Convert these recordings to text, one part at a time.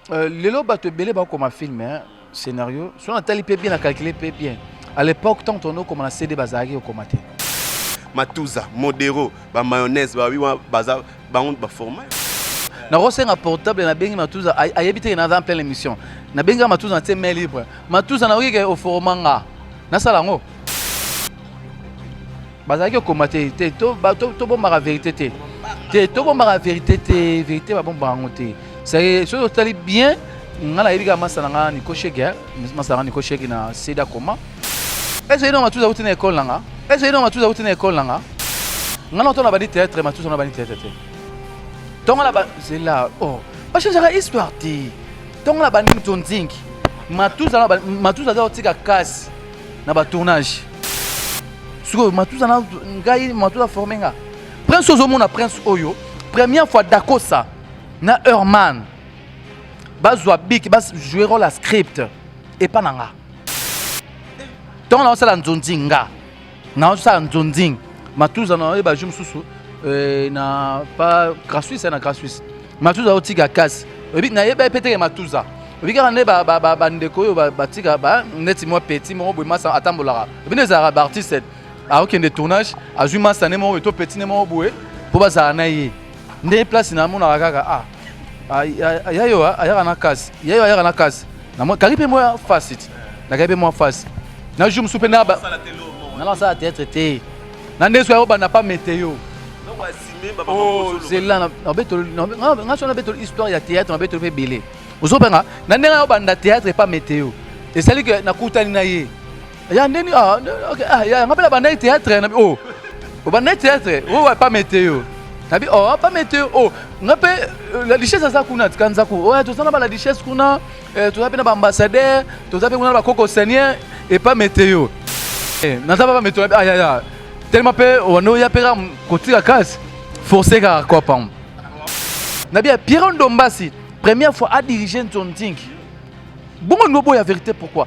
Lelo bato ebele bakoma film hein, scénario so natali mpe bien na calcule mpe bien. À l'époque, ntango tondo okoma na CD, bazalaki kokoma te. Matuza Modero, ba mayonnaise babi baza bango baforma. Nakosenga portable, nabengi Matuza, ayebi te naza en pleine émission. Nabengi Matuza, natie main libre. Matuza, nakoki ke oforma nga, nasala yango. Bazalaki kokoma te te. Tobombaka vérité te te, tobombaka vérité te, vérité babombaka yango te. Soki otali bien, nga nayebi kaka masa na nga Niko Shege, masa na nga Niko Shege na seda koma ese na Matuza uti na école na nga, ese na Matuza uti na école na nga. Nga na otona bandi théâtre, Matuza na bandi théâtre te. Ntongo na zela, oh, bachangeaka histoire te. Ntongo na bandi nzonzingi, Matuza, Matuza aza kotika kasi na batournage. Sikoyo Matuza na ngai, Matuza forme nga. Prince, ozomona Prince oyo, première fois Dakosa na Herman bazwa bik, bajouer rôle ya script epa na nga. Ntongo naosala nzonzi, nga naosala nzonzi, Matuza na oyeba jour mosusu na pa Grasuisse, na Grasuisse, Matuza otika kasi oyebi, nayeba ye mpe teke Matuza oyebi kaka nde bandeko oyo batika neti mwa petit moko boye, masa atambolaka. Oyebi nde ezalaka, baartiste akokende tournage, azwi masa ne moko boye to petit ne moko boye mpo bazala na ye. Nde place namonaka kaka, ah, yayo ayaka na kasi, yayo ayaka na kasi, kangi mpe mwa face ti nakangi mpe mwa face na jour mosusu mpe nasala théâtre te. Na nde soki akobanda pa météo zela, nga so nabetolo histoire ya théâtre, nabetolo mpe ebele. Ozobenga na ndenge ayobanda théâtre epa météo, esali ke nakutani na ye ya ndeni nga mpe nabandaki théâtre. Nabi o obandaki théâtre oyo epa météo? Nabi o pa météo o nga mpe la richesse aza kuna, tika nzaku oyo toza na ba la richesse kuna, toza mpe na baambassadeur, toza mpe kuna na bakoko seigneur epa météo. Naza pa météo ayaya tellement mpe wana oya mpe kaka kotika kasi forcé kaka quoi. Pam nabi ya Pierre Ndombasi, première fois adirige nzonzingi bongo ngo boya vérité. Pourquoi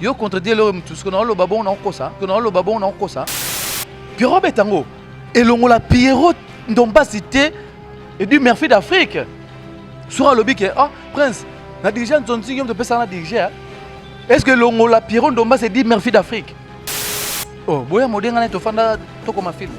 yo contredire lelo motu? Soki naoloba bongo naokosa, soki naoloba bongo naokosa. Pierrot abeta yango elongola Pierrot Ndombasi te. Eddie Murphy d'Afrique soki alobi ke ah, Prince na dirige nzonzingi, yo moto opesaka na dirige, est ce que elongola Pierrot Ndombasi Eddie Murphy d'Afrique? Oh, boya modenga na tofanda tokoma film.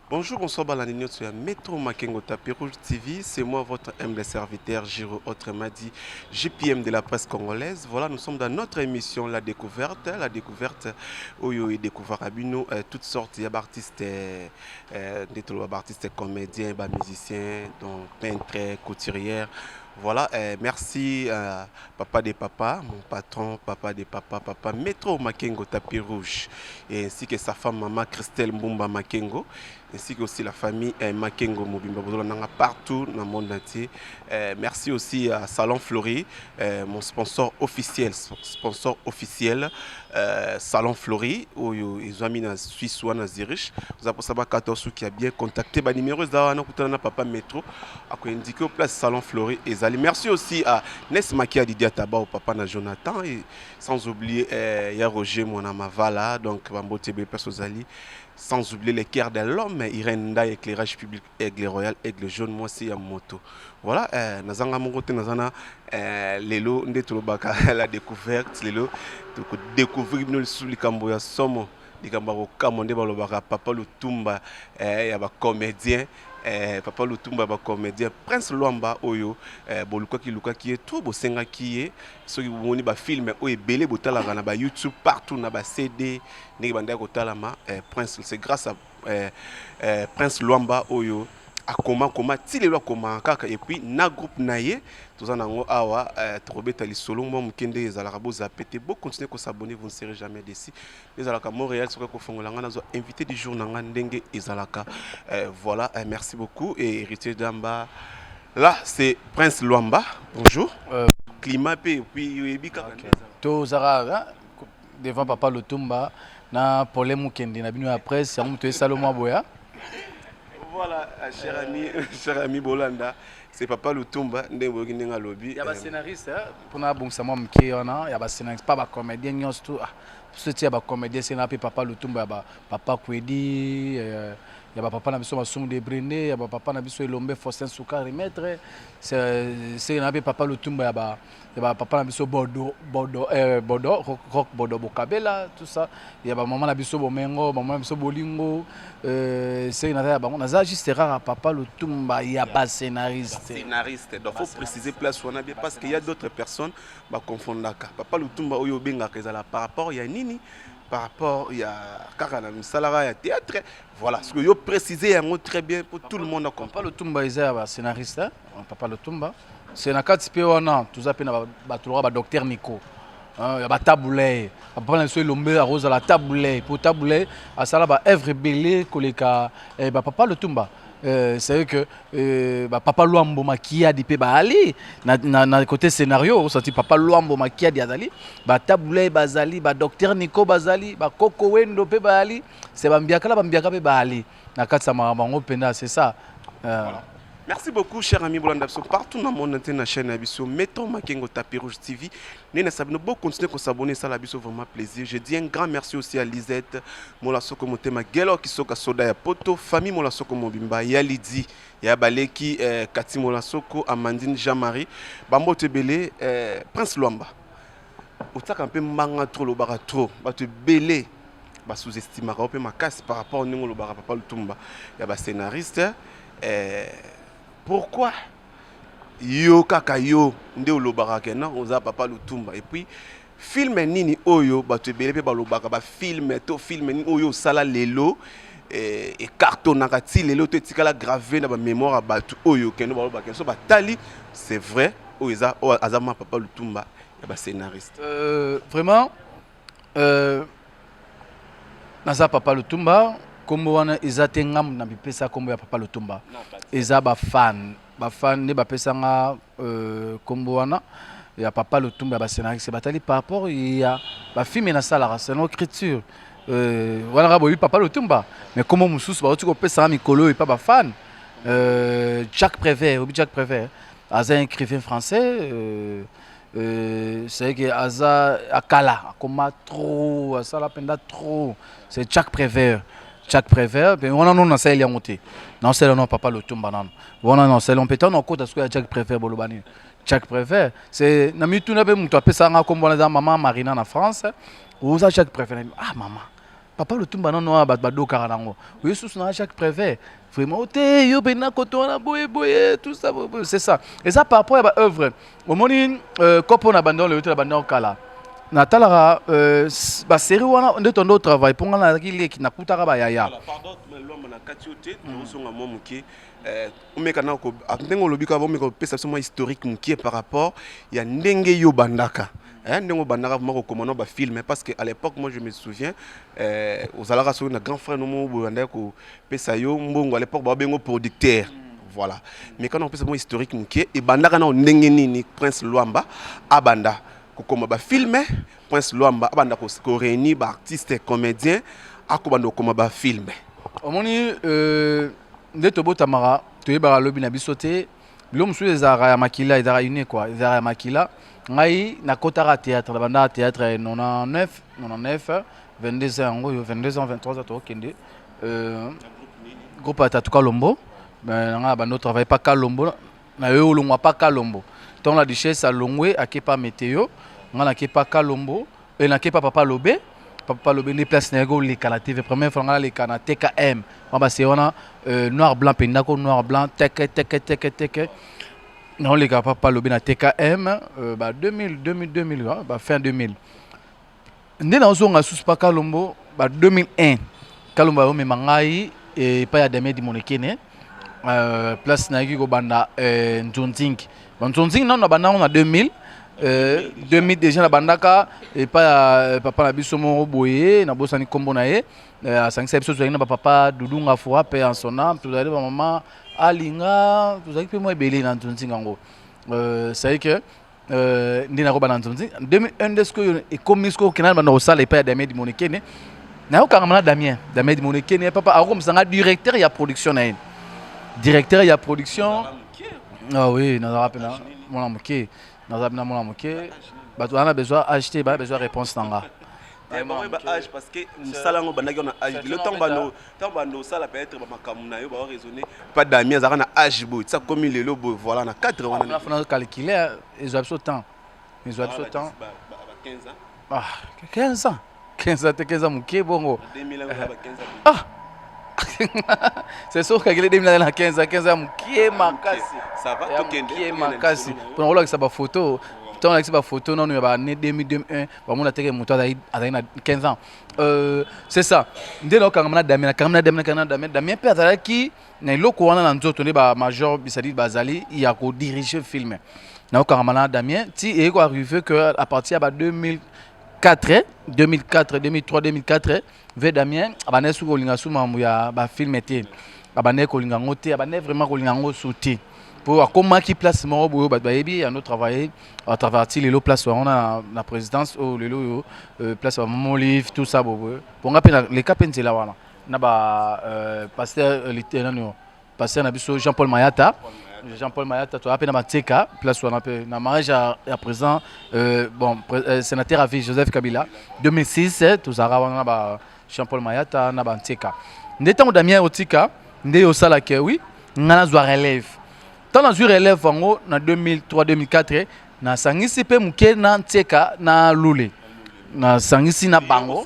Bonjour, bonsoir, balandi nyonso ya Metro Makengo Tapis Rouge TV. C'est moi, votre humble serviteur, Giro, autrement dit JPM de la presse congolaise. Voilà, nous sommes dans notre émission La Découverte. La Découverte, oyo e découvrir bino toutes sortes ya artistes, artistes comédiens, ba musiciens, donc peintres, couturières. Voilà, merci papa de papa, mon patron, papa de papa, papa Metro Makengo Tapis Rouge, et ainsi que sa femme maman Christelle Mbumba Makengo, ainsi que aussi la famille Makengo Mobimba nanga partout dans le monde entier. Merci aussi à Salon Fleury, mon sponsor officiel, Salon Fleury, oyo ezwami na Suisse wana Zurich. Vous avez pour 14 qui a bien contacté ba numéro eza kutana na papa Metro akoindiquer place Salon Fleury ezali. Merci aussi à Nes Makia Didia Taba, au papa na Jonathan, et sans oublier ya Roger Mwana Mavala, donc bambote be place ozali, sans oublier les cœurs de l'homme Irène Nda, éclairage public Aigle Royal, Aigle Jaune, moi c'est ya moto. Voilà, nazanga moko te, nazana lelo nde tolobaka la découverte. Lelo toko découvrir bino lisusu likambo ya somo, likambo ya kokamwa nde balobaka papa Lutumba ya bacomédien, papa Lutumba ya bacomédien Prince Lwamba oyo bolukaki lukaki ye to bosengaki ye. Soki bomoni bafilme oyo ebele botalaka na bayoutube partout na bacd ndenge bandaki kotalama, Prince, c'est grâce à Prince Lwamba oyo akoma koma ti lelo akoma kaka. Et puis na groupe na ye toza nango awa, tokobeta lisolo mwa moke nde ezalaka. Bozape te, bocontinue kosabonner, vous ne serez jamais déçus. Ezalaka Montréal soki kofongola nga nazwa invité du jour na nga ndenge ezalaka. Voilà, merci beaucoup et héritier Damba. Là, c'est Prince Luamba. Bonjour. Climat pe puis oyebi kaka nde ezala. Tozalaka devant papa Lutumba na problème mokende na bino ya presse, yango moto esala mwa boya. Voilà, cher ami, cher ami Bolanda, c'est papa Lutumba nde boyoki ndenge alobi. Ya bascénariste, mpona abongisa mwa moke wana ya bascénariste, pa bacomédien nyonso tu. Ah, so ti ya bacomédien sena mpe papa Lutumba ya bapapa Kwedi, ya bapapa na biso Masumu de Brende, ya bapapa na biso Elombe Faustin Sukari maître, seke na mpe papa Lutumba ya bapapa na biso Bodo Bodo, Bodo Rock, Rock Bodo Bokabela, tout ça, ya bamama na biso Bomengo, bamama na biso Bolingo, seke naza ya bango, naza juste kaka papa Lutumba ya bascénariste. Scénariste. Donc faut préciser place wana bien, parce qu'il y a d'autres personnes baconfondaka papa Lutumba oyo obengaka ezala par rapport ya nini, par rapport ya kaka na misalaka ya théâtre. Voilà ce que yo préciser yango très bien pour tout le monde a Papa comprendre. Lutumba eza ya bascénariste, hein? Papa Lutumba, c'est na kati mpe wana toza mpe na bato lokola badocteur Nico, hein, ya batabuley, papa na biso Elombe akozala tabuley, po tabuley asala baœuvre ebele koleka bapapa Lutumba. C'est vrai que bapapa Lwambo Makiadi mpe baali na côté scénario, osati papa Lwambo Makiadi azali, batabuley bazali, badocteur Nico bazali, bakoko Wendo mpe baali, c'est bambiaka na bambiaka mpe baali na kati ya makambo yango mpenza, c'est ça. Voilà. Merci beaucoup, cher ami Bolanda biso partout dans le monde entier, na chaîne na biso Mettons Makengo Tapis Rouge TV. Nena sabino bo continuer ko s'abonner, ça la biso vraiment plaisir. Je dis un grand merci aussi à Lisette Mola Soko Motema Gelo qui soka soda ya poto, famille Mola Soko Mobimba, ya Lydie, ya Baleki, Kati Mola Soko, Amandine Jean-Marie, Bambo Tebele, Prince Luamba. Otaka mpe mbanga trop, lobaka trop, bato ebele basous-estimaka mpe makasi par rapport ndenge olobaka papa Lutumba ya bascénariste. Pourquoi yo kaka yo nde olobaka ke non, oza papa Lutumba? Et puis film nini oyo bato ebele mpe balobaka, bafilm to film nini oyo osala lelo ecartonnaka ti lelo to etikala grave na bamémoire ya bato oyo kende balobaka so batali, c'est vrai, oyo eza oyo aza ma papa Lutumba ya bascénariste? Vraiment, naza papa Lutumba, nkombo wana eza te ngambu na bipesa nkombo ya papa Lutumba, eza bafan, bafan nde bapesanga nkombo wana ya papa Lutumba ya bascénariste. Batali par rapport ya bafilm nasalaka selon écriture, wana kaka boyebi papa Lutumba. Mais nkombo mosusu bauti kopesanga mikolo oyo epa bafan, Jacques Prévert. Obi Jacques Prévert aza écrivain français, c'est vrai que aza akala, akoma trop, asala mpenza trop, c'est Jacques Prévert. Jacques Prévert mpe wana nono nasaleli yango te, naosala no papa Lutumba nano wana naosali mpe ntango nakota sikoyo ya Jacques Prévert. Boloba nini Jacques Prévert? C'est na mituna mpe moto apesanga nkombo wana eza mama Marina na France. Oza Jacques Prévert? Ah mama, papa Lutumba nano wana bato badokaka nango, oye susu na Jacques Prévert, vraiment te, yo mpe na koto wana boye boye, tout ça boye, c'est ça, eza par rapport ya baœuvre. Omoni, kopo na banda oyo te, na banda okala natalaka basérie wana nde tondo travail mpo nga nazalaki leki, nakutaka bayaya. Pardon, Lwamba, na kati yo te, tozonga mwa moke. Omeka na ndenge olobi kaka, omeka kopesa biso mwa historique moke par rapport ya ndenge yo bandaka, ndenge obandaka vraiment kokoma na bafilm, parce que à l'époque, moi je me souviens, ozalaka soki na grand frère no moko boye, bandaki kopesa yo mbongo, à l'époque babengo producteur. Voilà, mais quand opesa mwa historique moke, ebandaka na ndenge nini Prince Lwamba abanda kokoma bafilm, Prince Lwamba abanda koréunir baartiste comédien, akobanda kokoma bafilm? Omoni, nde tobotamaka, toyebaka lobi na biso te. Biloko mosusu ezalaka ya makila, ezalaka une quoi, ezalaka ya makila. Ngai nakotaka théâtre, nabandaka théâtre 99, 99, 22 ans yango oyo, 22 ans, 23 ans tokokende, groupe ya Tatu Kalombo nanga bando travaille pa Kalombo na yo, olongwa pa Kalombo ntango la Duchesse alongwe, ake pa Météo, ngai nake pa Kalombo e nake pa papa Lobe. Papa Lobe nde place na ye koleka na TV première fois. Ngai naleka na TKM mwa base wana, noir blanc mpenza ko, noir blanc, teke teke teke teke, naoleka papa Lobe na TKM, ba 2000, 2000, 2000, ba fin 2000. Nde nazonga susu pa Kalombo ba 2001. Kalombo ayomema ngai epai ya Damien Dimonekene, place nayaki kobanda nzonzingi. Nzonzingi nano na bandango na 2000, 2000 déjà nabandaka epai ya papa na biso moko boye, nabosani nkombo na ye, asangisa biso. Tozalaki na bapapa Dudunga Fura mpe en son âme, tozali bamama. Alinga, tozalaki mpe mwa ebele na Nzonzinga yango. C'est que nde nakoba na Nzonzinga 2001, nde sikoyo ekomi sikoyo okenda banda kosala epai ya Damien Dimonekene. Nayokangama na Damien Dimonekene, papa akokomisa nga directeur ya production na ye, directeur ya production. Ah oui, nazalaka mpena mwana moke, nazala mpena mwana moke. Bato wana besoin acheter, bana besoin réponse na nga. Ba âge, parce que mosala yango bandaki na âge. Lelo ntango bando osala peut-être bamakambo na yo, baoraisonner pas Damien azalaka na âge boye, tia komi lelo boye, voilà, na cadre wana. Fona calculer, ezwa biso temps, ezwa biso temps. 15 ans. Ah, 15 ans, 15 ans te, 15 ans moke bongo. Ah, c'est sûr, calculer 2000 na 15 ans, 15 ans moke makasi. Ça va. Moke makasi mpona kolakisa bafoto. Ntango nalakisi bafoto nano ya baannée 2001, bamona teke moto azali na 15 ans. C'est ça nde naokangama na Damien, nakangama na Damien, nakangama na Damien. Damien mpe azalaki na eloko wana na nzoto nde bamajor bisadidi bazali ya kodiriger film. Naokangama na Damien ti eyei koarriver que à partir ya ba 2004, 2004, 2003, 2004, ve Damien abandaki soki kolinga su makambo ya bafilm te, abandaki kolinga yango te, abandaki vraiment kolinga yango su te, mpo akomaki place moko boye bato bayebi yando travailler à travers ti lelo place wana na présidence oyo lelo oyo, place ya bamama Olive, tout ça boye. Mpo nga mpe leka mpe nzela wana na ba pasteur nani, pasteur na biso Jean Paul Mayata, Jean Paul Mayata, toya mpe na Mateka, place wana mpe na mariage ya président, bon, sénateur à vie Joseph Kabila 2006, tozalaka wana na ba Jean Paul Mayata na Banteka. Nde ntango Damien otika, nde osalaka oui, nga nazwa relève. Ntango nazwi relève yango na 2003, 2004, nasangisi mpe moke na Ntieka na Lule, nasangisi na bango.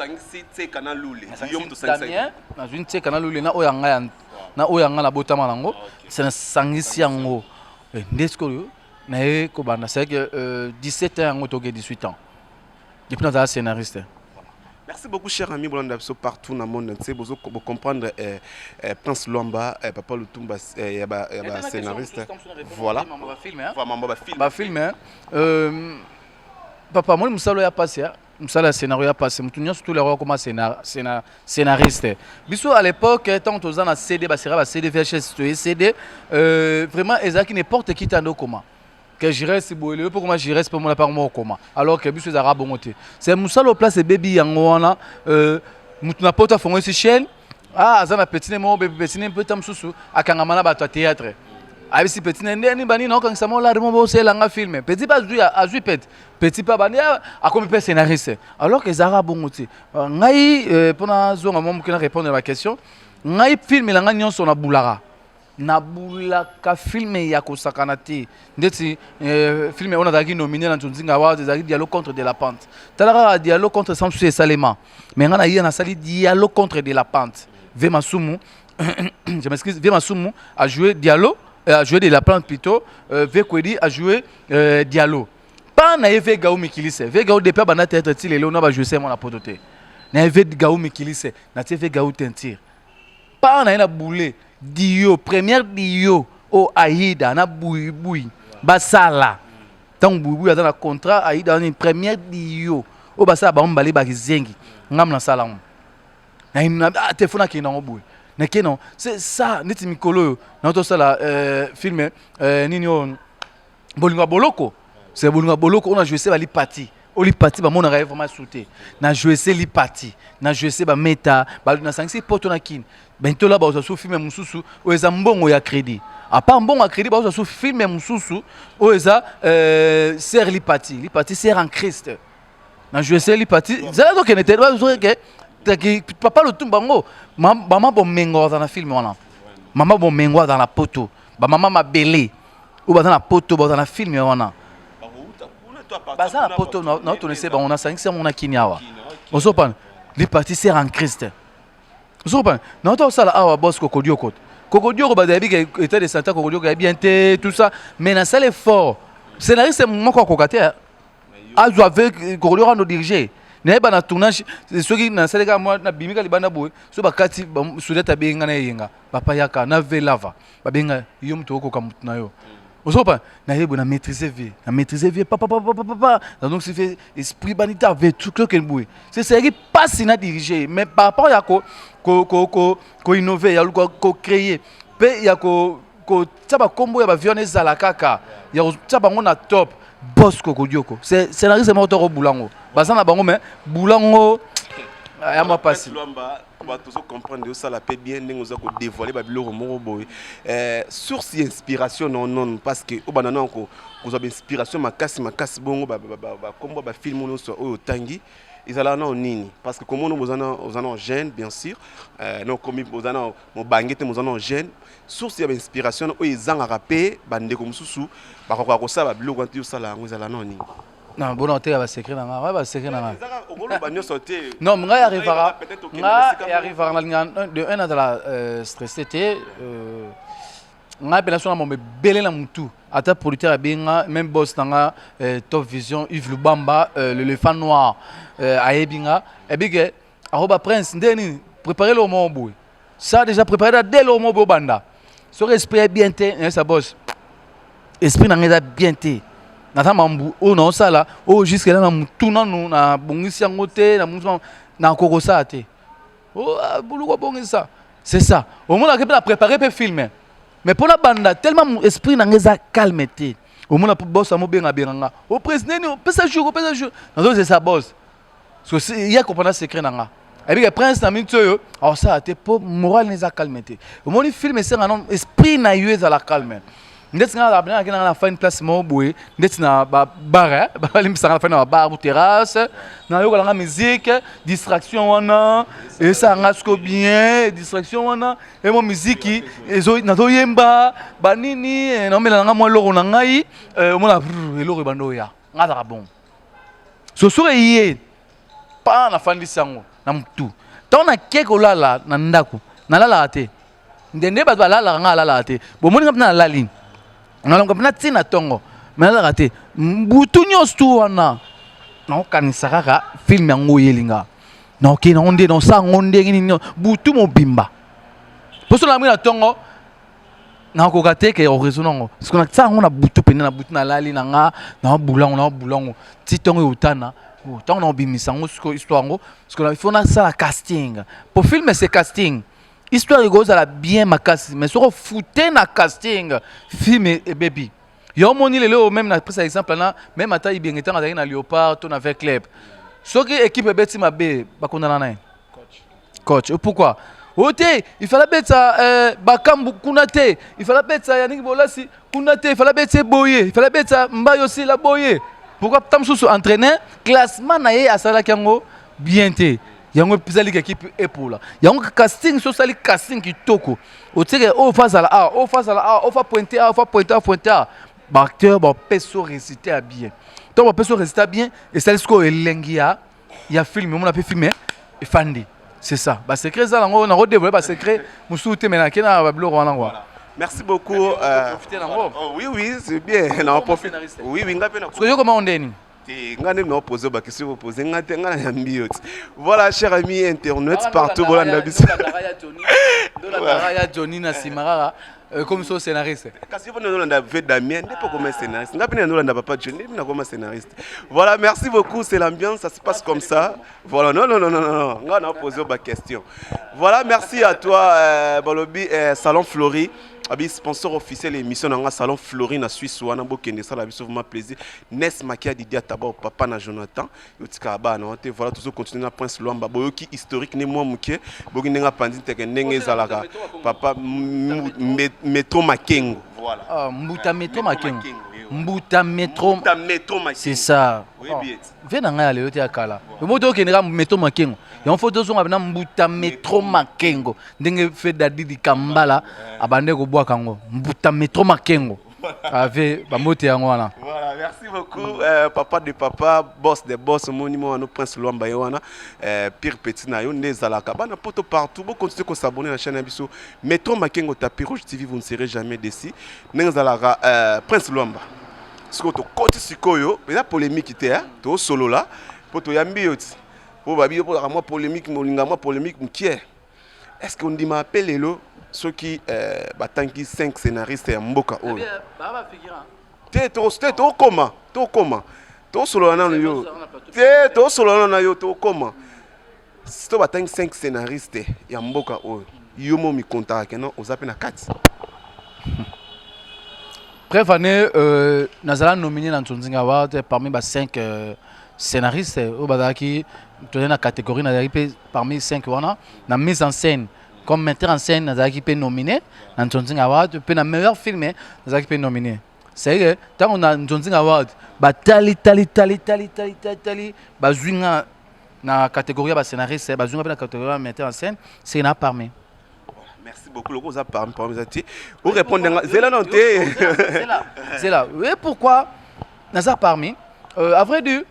Damien nazwi Ntieka na Lule na oyo ya ngai, na oyo ya ngai nabotama nango, nasangisi yango. Nde sikoyo naye kobanda, c'est que 17 ans yango, toke 18 ans depuis nazala scénariste. Merci beaucoup, cher ami Bolanda biso partout dans le monde entier. Vous comprendre Prince Luamba, Papa Lutumba, ya ba scénariste. Voilà. Ba film, hein. Papa, moi musalo ya passé, musala ya scénario ya passé. Mutu nyonso tout le koma scénariste. Biso à l'époque, tant toza na CD, ba sera ba CD VHS, to CD, vraiment ezaki n'importe qui tando koma. Que Jires boye lelo mpo koma Jires mpo mona mpa moko koma, alors que biso ezalaka bongo te. C'est mosala place ebebi yango wana. Mutu na poto afongolisi chaîne, ah, aza na petit ne moko, petit ne mpe ta mosusu akangama na bato ya théâtre, ayebisi petit ne nde nini banini, naokangisa mo lari mo boselanga film. Petit mpe azwi, azwi pete, petit mpe abandi akomi mpe scénariste, alors que ezalaka bongo te. Ngai mpona zonga mwa moke na répondre na baquestion, ngai film na ngai nyonso nabulaka, nabulaka film ya kosakana te. Ndeti film oyo nazalaki nominé na Nzonzinga Awards, ezalaki Dialogue contre de la pente. Tala kaka Dialogue contre sans mosusu esalema, mais ngai naye nasali Dialogue contre de la pente. Ve Masumu, je m'excuse, ve Masumu a joué Diallo, a joué de la plante plutôt, ve Kwedi a joué Diallo mpa na ye. Ve Gao Mikilise, ve Gao depuis abanda théâtre ti lelo na bajouer se mwana poto te. Na ye ve Gao Mikilise, natie ve Gao teinture mpa na ye na boule dio première dio oyo Aida na Buibui basala. Ntango Buibui aza na contrat, Aida wana première dio oyo basala bango mibale bakizengi, ngambo nasala yango telefone akende yango boye, nakende yango. C'est ça. Neti mikolo oyo na tosala film nini oyo, Bolingo ya boloko. C'est Bolingo ya boloko oyo na joué se balipati oyo lipati bamonaka ye vraiment su te. Na joué se lipati, na joué se bameta, nasangisi poto na kini bentola. Bazwa su film mosusu oyo eza Mbongo ya crédit. À part Mbongo ya crédit, bazwa su film mosusu oyo eza Sœur Lipati, Lipati sœur en Christ. Na joué se lipati zala tokende te bazweke papa Lutumba yango. Mama Bomengo aza na film wana, mama Bomengo aza na poto, bamama mabele oyo baza na poto baza na film wana, baza na poto naotonese bango, nasangisi yango na kini awa. Ozopana Lipati sœur en Christ, ozopana naota kosala awa bos Kokodioko. Kokodioko bato yayebi ke état de santé Kokodioko ya bien te, tout ça, mais nasala effort. Scénariste moko akoka te azwa avec Kokodioko ando dirige. Nayeba na tournage, soki nasali kaka mwa nabimi ka libanda boye, so bakati sudete abengi nga na eyenga, papa yaka na velava, babenga yo moto okoka motu na yo. Ozopa nayebi na maîtriser vie, na maîtriser vie papa papa papa papa. Donc c'est fait esprit banita ve tout que boye, c'est c'est pasi na diriger, mais par rapport ya ko ko ko ko ko innover, ya ko ko créer pe ya ko Kotia bakombo ya bavion ezala kaka ya kotia bango na top. Bosco Kodioko, scénariste moko toko bulango baza na bango, mais bulango ya mwa pasi. Bato ozocomprendre, osala mpe bien ndenge oza kodévoile babiloko moko boye. Source ya inspiration, non non, parce que obanda nano kozwa bainspiration makasi makasi bongo, bakombo bafilm nyonso oyo otangi ezalaka nao nini? Parce que komona oza na jeune, bien sûr, nokomi oza na mobange te, moza na jeune. Source ya bainspiration oyo ezangaka mpe bandeko mosusu bakoka kosala babiloko wana te, osala yango, ezala nao nini? Non, bona oteka basecret na nga, basecret na nga. Okoloba nyonso te. Non, ngai arrivaka, ngai arrivaka, nalinga de un nazala stressé te. Ngai mpena so na mambo ebele na mutu, ata producteur abenga, même boss na nga, Top Vision, Yves Lubamba, l'éléphant noir, ayebi nga, ebi ke akoba Prince nde nini, préparer le moko boye, ça déjà préparé dès le moko boye, obanda. Soki esprit ya bien te, nayesa boss, esprit na ngai eza bien te, naza mambu oyo naosala oyo jusque là na mutu nanu nabongisi yango te, nakoki kosala te. Boluka obongisa, c'est ça. Omonaka mpe na préparé mpe film, mais mpona banda, tellement esprit na ngai eza calme te. Omona boss amobenga nga o président nini, opesa jour, opesa jour, nazozesa boss, parce que ye comprendre secret na nga, ayebike Prince na miniti oyo aosala te mpo moral na eza calme te. Omoni, film esenga no esprit na yo ezala calme. Ndeti nga naki nanga na fine place moko boye, ndeti na babar, balimbisanga, na fine na babar ou terrasse, nayokalanga musique, distraction wana esalanga siko bien. Distraction wana emo miziki, nazoyemba banini, naomela nanga mwa eloko na ngai. Omona eloko ebanda oya, nga azalaka bon. So soki eye pa, nafandisi yango na mutu. Ntango nake kolala na ndako, nalalaka te ndende bato balalaka, nga alalaka te. Bomoni nga mpena nalali, nalonga mpena ntina ntongo, me nalalaka te. Butu nyonso tu wana naokanisa kaka film yango oyelinga, naokende yango nde naosala yango ndenge nini, butu mobimba. Mposo nalamwi na ntongo, nakoka te ke oraison yango, parce que natia yango na butu pene na butu, nalali na nga, naobula yango, naobula yango ti ntongo eotana. Ntango naobimisa yango sikoyo histoire yango, parce que il faut nasala casting po film, c'est casting. Histoire ekozala bien makasi, mais soki ofute na casting, film ebebi. Yo omoni lelo, même na pesa exemple na même ata Ibenge, ntango azalaki na Léopard to na V Club, soki équipe ebeti mabe, bakondana na ye coach. Pourquoi oyo te? Il fallait betisa Bakambu kuna te, il fallait betisa Yaniki Bolasi kuna te, il fallait betisa boye, il fallait betisa Mbayo Sila boye. Pourquoi? Ta mosusu entraîneur, classement na ye asalaki yango bien te, yango ezaliki équipe epola yango. Casting, so osali casting kitoko, otieke oyo fa azala awa, oyo fa azala awa, oyo fa pointe awa, fa pointe awa, pointe awa, baacteur bapesa résultat ya bien. Ntango bapesa résultat bien, esali sikoyo elengi ya film. Omona mpe film efandi. C'est ça basecret eza nango, nakodévoile basecret mosusu te, me nake na babiloko wana kwa. Merci beaucoup. Oh, oui, c'est bien. On profite. Oui, nga pe na. Parce que yo comment on ndeni? Nga nde na poser ba question, poser nga te, nga na yambi yo. Voilà, chers amis internautes partout bolanda biso. Ya Johnny na nsima kaka comme so scénariste. Kasi yo nolanda ve Damien nde po comme scénariste. Nga pe nolanda papa Johnny nde na comme scénariste. Voilà, merci beaucoup, c'est l'ambiance, ça se passe comme ça. Voilà, non non non non non, nga na poser ba question. Voilà, merci à toi balobi Salon Flori. Abi sponsor officiel émission nanga, Salon Flori na Suisse wana, bokende sala biso vraiment plaisir. Nes Makia Didia Taba, papa na Jonathan, yotika bana te. Voilà, toujours continuer na Prince Luamba, boyoki historique ne mwa muke, boki ndenge pandi teke ndenge ezalaka papa Metro Makengo. Voilà. Ah, Mbuta Metro Makengo. Mbuta Metro. Mbuta Metro Makengo. C'est ça. Oui, bien. Ve na ngai ya lelo te, ya kala. Mo tokende kaka Metro Makengo. Yango fo tozonga na Mbuta Metro Makengo. Ndenge fe Dadidi Kambala abande kobwaka yango. Mbuta Metro Makengo. Ave bambote yango wana. Voilà, merci beaucoup papa de papa, boss de boss, monument wana Prince Luamba ye wana, pire petit na yo nde ezalaka. Bana poto partout, bo continuer ko s'abonner na chaîne na biso Metro Makengo Tapis Rouge TV, vous ne serez jamais déçus. Ndenge ezalaka Prince Luamba. Sikoyo tokoti sikoyo, eza polémique te, hein? Tosolola po toyambi yo ti. Po babi yo po mwa polémique, molinga mwa polémique mokie. Est-ce que ondima mpe lelo soki batangi 5 scénaristes ya mboka oyo te? Te, tokoma, tokoma, tosolola nanu yo te, tosolola nanu na yo, tokoma to batangi 5 scénaristes ya mboka oyo, yo mo mikontaka keno oza mpe na kati? Preuve année nazala nominé na Nzonzinga Award parmi ba 5 scénaristes oyo bazalaki tozali na catégorie, nazalaki mpe parmi 5 wana na mise en scène. Comme metteur en scène, nazalaki mpe nominé na Nzonzinga Award, mpe na meilleur film nazalaki mpe nominé. C'est que ntango na Nzonzinga Award batali tali tali tali tali tali tali, bazwi nga na catégorie ya bascénariste, bazwi nga mpe na catégorie ya metteur en scène, c'est na parmi. Merci beaucoup. Loko oza parmi eza te orépondre nga, zela nano te. C'est là. Et pourquoi naza parmi? À vrai dire,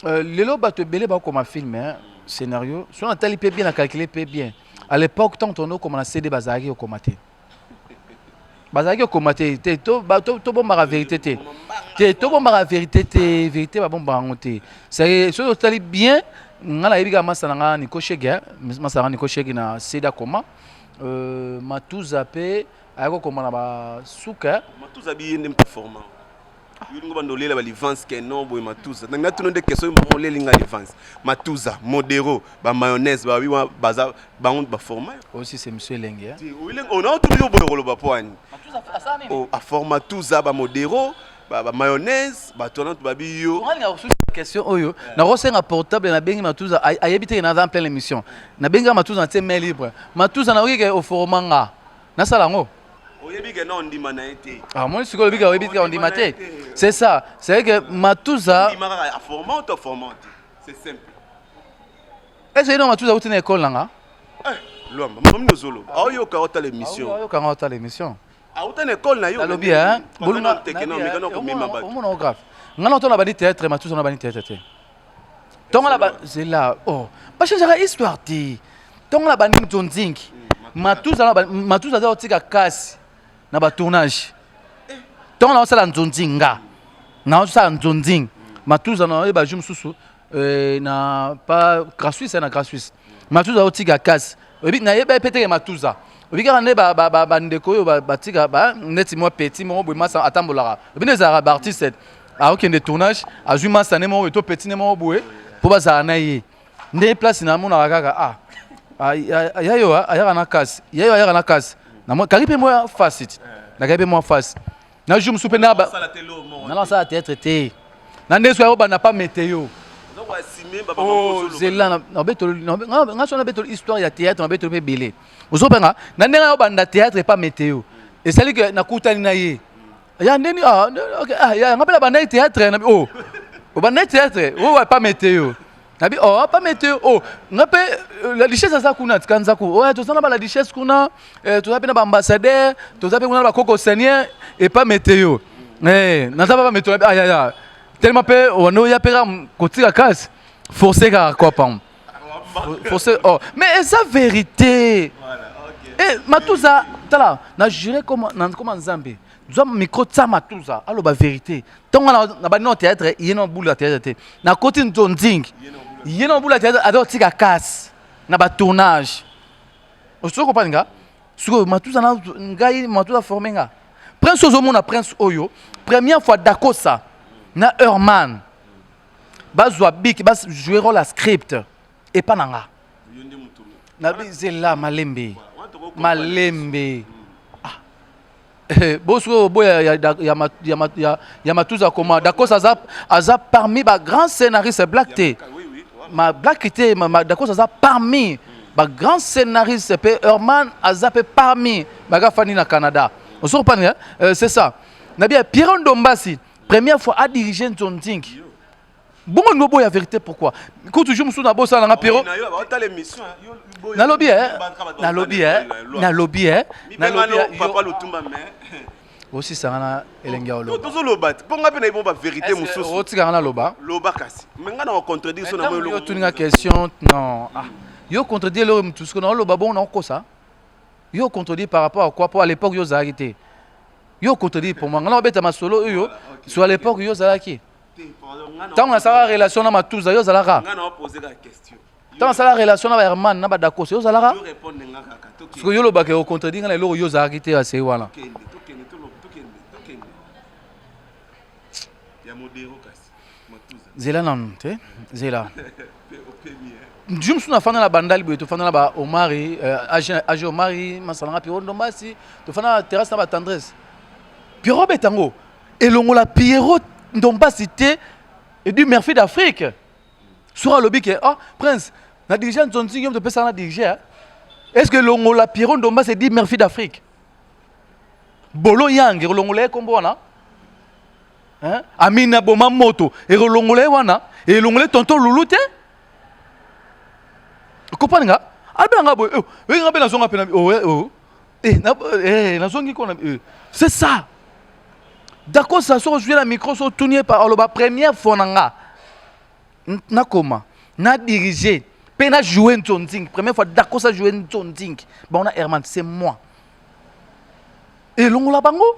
lelo bato ebele bakoma film, hein, scénario so natali mpe bien, na calculer mpe bien. À l'époque, ntango tondo okoma na CD, bazalaki kokoma te, bazalaki kokoma te. Te, tobombaka vérité te. Te, tobombaka vérité te. Vérité babombaka yango te. Soki otali bien, nga nayebi kaka masa na nga Niko Shege, masa na nga Niko Shege na CD akoma. Matuza mpe ayaki kokoma na basuka. Matuza biye nde performant yolingo bando olela balivance ke non boye. Matuza, nga tuna nde question moko, olelinga livance, Matuza, Modero, bamayonnaise, babi baza bango baforma. Aussi c'est monsieur Elenge. Ona otuni yo boye koloba po ani aforma tuza bamodero, bamayonnaise, bato wana babi yo. Question oyo nakosenga portable, nabengi Matuza, ayebi teke naza en pleine émission. Nabengi Matuza, natie main libre. Matuza, nakoki ke oforma nga, nasala yango. Oyebi ke na ondima na ye te. Ah, moi sikoyo olobi ke oyebi te, ondima te. C'est ça, c'est que Matuza ondima kaka aforma to aforma te, c'est simple. Est ce que Matuza auti na école nanga? Lwamba, mami ozoloba, aoyoka, otala émission. Aoyokanga, otala émission. Auta na école na yo. Nalobi omona grave, nga na otona bandi théâtre, Matuza na bandi théâtre te. Ntongo na zela, oh, bachangeaka histoire te. Ntongo na bandi nzonzingi, Matuza, Matuza aza kotika kasi na batournage. Ntongo na osala nzonzingi, nga naosala nzonzingi, Matuza na oyeba jour mosusu na pa Grasuisse, na Grasuisse, Matuza aotika kasi. Nayeba pe teke Matuza oyebi kaka nde bandeko oyo batika neti mwa petit moko boye, masa atambolaka. Oyebi nde ezalaka, baartiste aokende tournage, azwi masa ne moko boye to petit ne moko boye mpo bazala na ye. Nde place namonaka kaka, ah, yayo ayaka na kasi, yayo ayaka na kasi, kangi mpe mwa face ti nakangi mpe mwa face na jour mosusu mpe nana asala théâtre te. Na nde soki ayobanda pa météo zela, nga so nabetoli histoire ya théâtre, nabetoli mpe ebele. Ozobenga na ndenge ayobanda théâtre epa météo, esali ke nakutani na ye ya ndeni nga mpe nabandaki théâtre. Nabi o obandaki théâtre oyo epa météo? Nabi oh, pa météo. Oh, nga mpe la duchesse aza kuna, tika nzaku oyo toza na ba la duchesse kuna, toza mpe na baambassadeur, toza mpe kuna na bakoko seigneur epa météo. Naza pa météo ayaya tellement mpe wana oya mpe kaka kotika kasi forcé kaka quoi, pam forcé. Oh, mais eza vérité. Eh, Matuza, tala, na juré comme na Nzambe, zwa micro, tia Matuza aloba vérité. Ntongo na bandi na théâtre, ye na bulu ya théâtre te. Nakoti nzonzingi, ye na bulu ya théâtre, aza kotika kasi na batournage. Osoki kopani nga sikoyo Matuza na ngai, Matuza forme nga. Prince, ozomona Prince oyo, première fois Dakosa na Herman bazwa bik bajouer rôle ya script epa na nga. Nabizela malembe malembe bosoki oboya ya Matuza koma Dakosa aza parmi bagrand scénariste black te, ma black te. Dakosa aza parmi bagrand scénariste mpe Herman aza mpe parmi bagafandi na Canada. Ozokopani, c'est ça. Nabi ya Pierre Ndombasi, première fois adirige nzonzingi bongo ningo boya vérité. Pourquoi kutu jour mosusu nabosala nanga Pierrot? Nalobi nalobi nalobi Papa Lutumba, mais osisanga na elenge ya oloba. Tozoloba te mpo nga mpe nayebi ba vérité mosusu. Otikanga naloba. Loba kasi, mais nga na kocontredire so na yo otuninga question. Non, ah, yo contredire eloko motu siko naoloba bongo nakokosa. Yo contredire par rapport à quoi? Po à l'époque yo ozalaki te. Yo contredire pour moi, nga na obeta masolo oyo so à l'époque yo ozalaki. Ntango nasalaka relation na Matuza, yo ozalaka? Ntango nasala relation na baherman na badakoso, yo ozalaka? Siko yo olobaka ocontredire nga na eloko yo ozalaki te. Asei wana zela nanu te, zela jour mosusu nafanda na Bandali boye, tofanda na ba Omari, age Omari masalanga mpe Ondombasi, tofanda na terrasse na batendresse. Pierrot abeta yango elongola Pierrot Ndombasi te Eddy Murphy d'Afrique. Soki alobi ke oh prince na dirige nzonzi yo moto opesaka na dirige hein? Est-ce que longola Pierrot Ndombasi Eddy Murphy d'Afrique? Bolo Yang elongola ye kombo wana? Hein? Amina Boma Moto elongola ye wana? Elongola ye tonton Loulou te? Comprendre nga? Albe nga boye, oh, nga pe nazonga pe na oh, oh. Eh, na, eh, nazongi kona eh. C'est ça. D'accord, ça sort jouer la micro so tourner par aloba première fois na nga. Nakoma, na diriger, pe na jouer nzonzing. Première fois d'accord ça jouer nzonzing. Bon on a Herman, c'est moi. Et longola bango.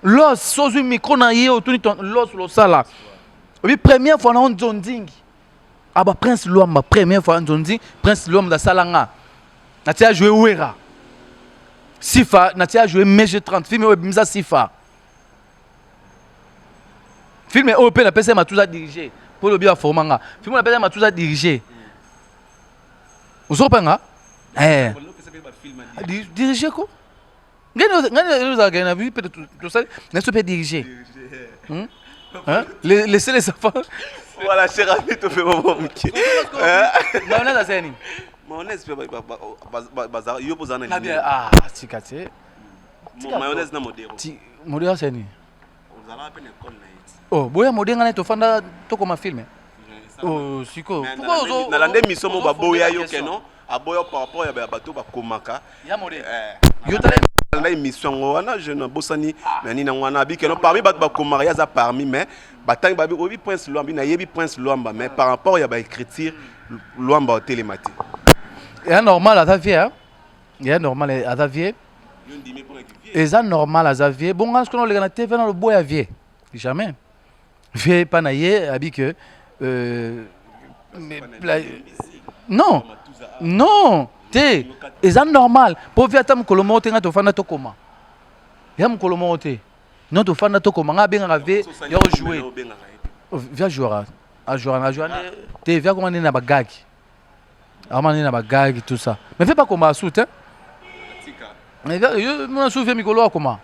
Los sozwi micro na ye otuni ton los losala. Obi première fois na nzonzing. Aba Prince Luamba première fois nzonzi Prince Luamba sala nga. Na tia jouer Wera. Sifa na tia jouer MG 30 film oyo ebimisa Sifa. Film oyo pe na pesa matuza diriger. Po lobi a forma nga. Film na pesa matuza diriger. Ozo nga? Eh. Diriger ko? Ngani ngani ozalaka na bi pe tosali na so pe diriger. Hmm? Hein? Laissez les enfants. Voilà, cher ami, tu fais maman moke. Mayonnaise asali nini? Mayonnaise pe bazala yo poza na nini? Ah, tika te. Mayonnaise na modero. Ti modero asali nini? Ozala pe na école na ye. Oh, boya modero ngana tofanda tokoma film. Oh, siko. Pourquoi ozo nalanda émission mo baboya yo ke non? Aboya par rapport ya bato bakomaka. Ya modero. Yo tala na émission yango wana je nabosani na nini yango wana abiki no parmi bato bakomaka ye aza parmi mais batangi babi oyebi Prince Luamba nayebi Prince Luamba mais par rapport ya baécriture Luamba otelema te. Eza normal aza vie, eza normal aza vie, eza normal aza vie. Bonga soki oleka na TV na loboya vie jamais vie epa na ye abi que non non te eza normal po vie ata mokolo moko te ngai tofanda tokoma ya mokolo moko te non tofanda tokoma ngai abengaka vie ya kojouer vie ajouera ajouera ajouera te vie akoma nde na bagagi akoma nde na bagagi tout ça mais vie bakoma asu te yo mona su vie mikolo akoma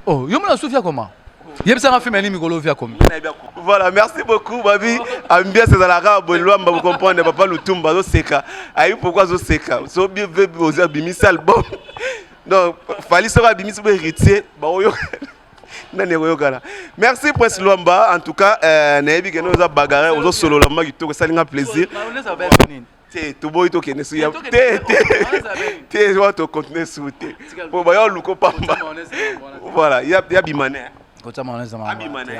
oh yo mona su vie akoma yebisanga film nini mikolo vie akomi. Voilà, merci beaucoup babi. Ambiance ezalaka boye Luamba vous comprendre papa Lutumba azoseka. Ayi pourquoi azoseka? So bien oza abimisi album. Donc Fally soki abimisi bo héritier ba oyo nani ekoyokana. Merci Prince Luamba en tout cas nayebi ke oza bagarre ozosolola mwa kitoko esali nga plaisir. Te toboyi tokende su ya te te te wa tocontinue su te po baya oluka pamba. Voilà, ya bimane. Abimane.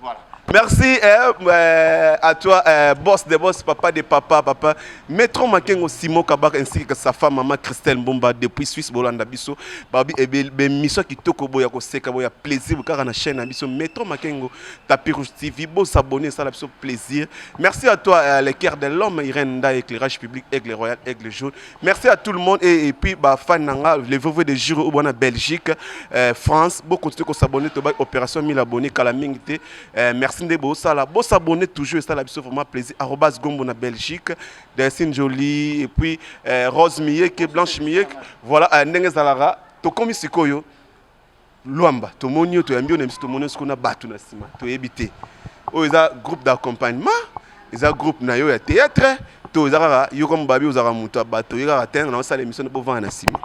Voilà. Merci à toi, boss des boss, papa des papas, papa. Maître Makengo Simon Kabak ainsi que sa femme maman Christelle Mbomba depuis Suisse Bolanda biso. Babi et mission kitoko boya ko seka boya plaisir kaka na chaîne na biso Maître Makengo Tapis Rouge TV bo s'abonner ça la biso plaisir. Merci à toi le cœur de l'homme Irène Nda éclairage public Aigle Royal Aigle Jaune. Merci à tout le monde et puis ba fan nanga les veuves de Giro ou na Belgique, France, bo continuer ko s'abonner to ba opération 1000 abonnés kala mingi te. Merci nde bo sala, bo s'abonner toujours ça la biso vraiment plaisir. Arobas Gombo na Belgique, Delcine Jolie et puis Rose Miyeke, Blanche Miyeke. Voilà ndenge zalara to komi sikoyo Luamba tomoni yo toyambi yo na biso tomoni yo sikoyo na bato na nsima toyebi te oyo eza groupe d'accompagnement eza groupe na yo ya théâtre to eza kaka yo comme babi ozalaka moto ya bato ye kaka te na osala émission na bovanda na nsima.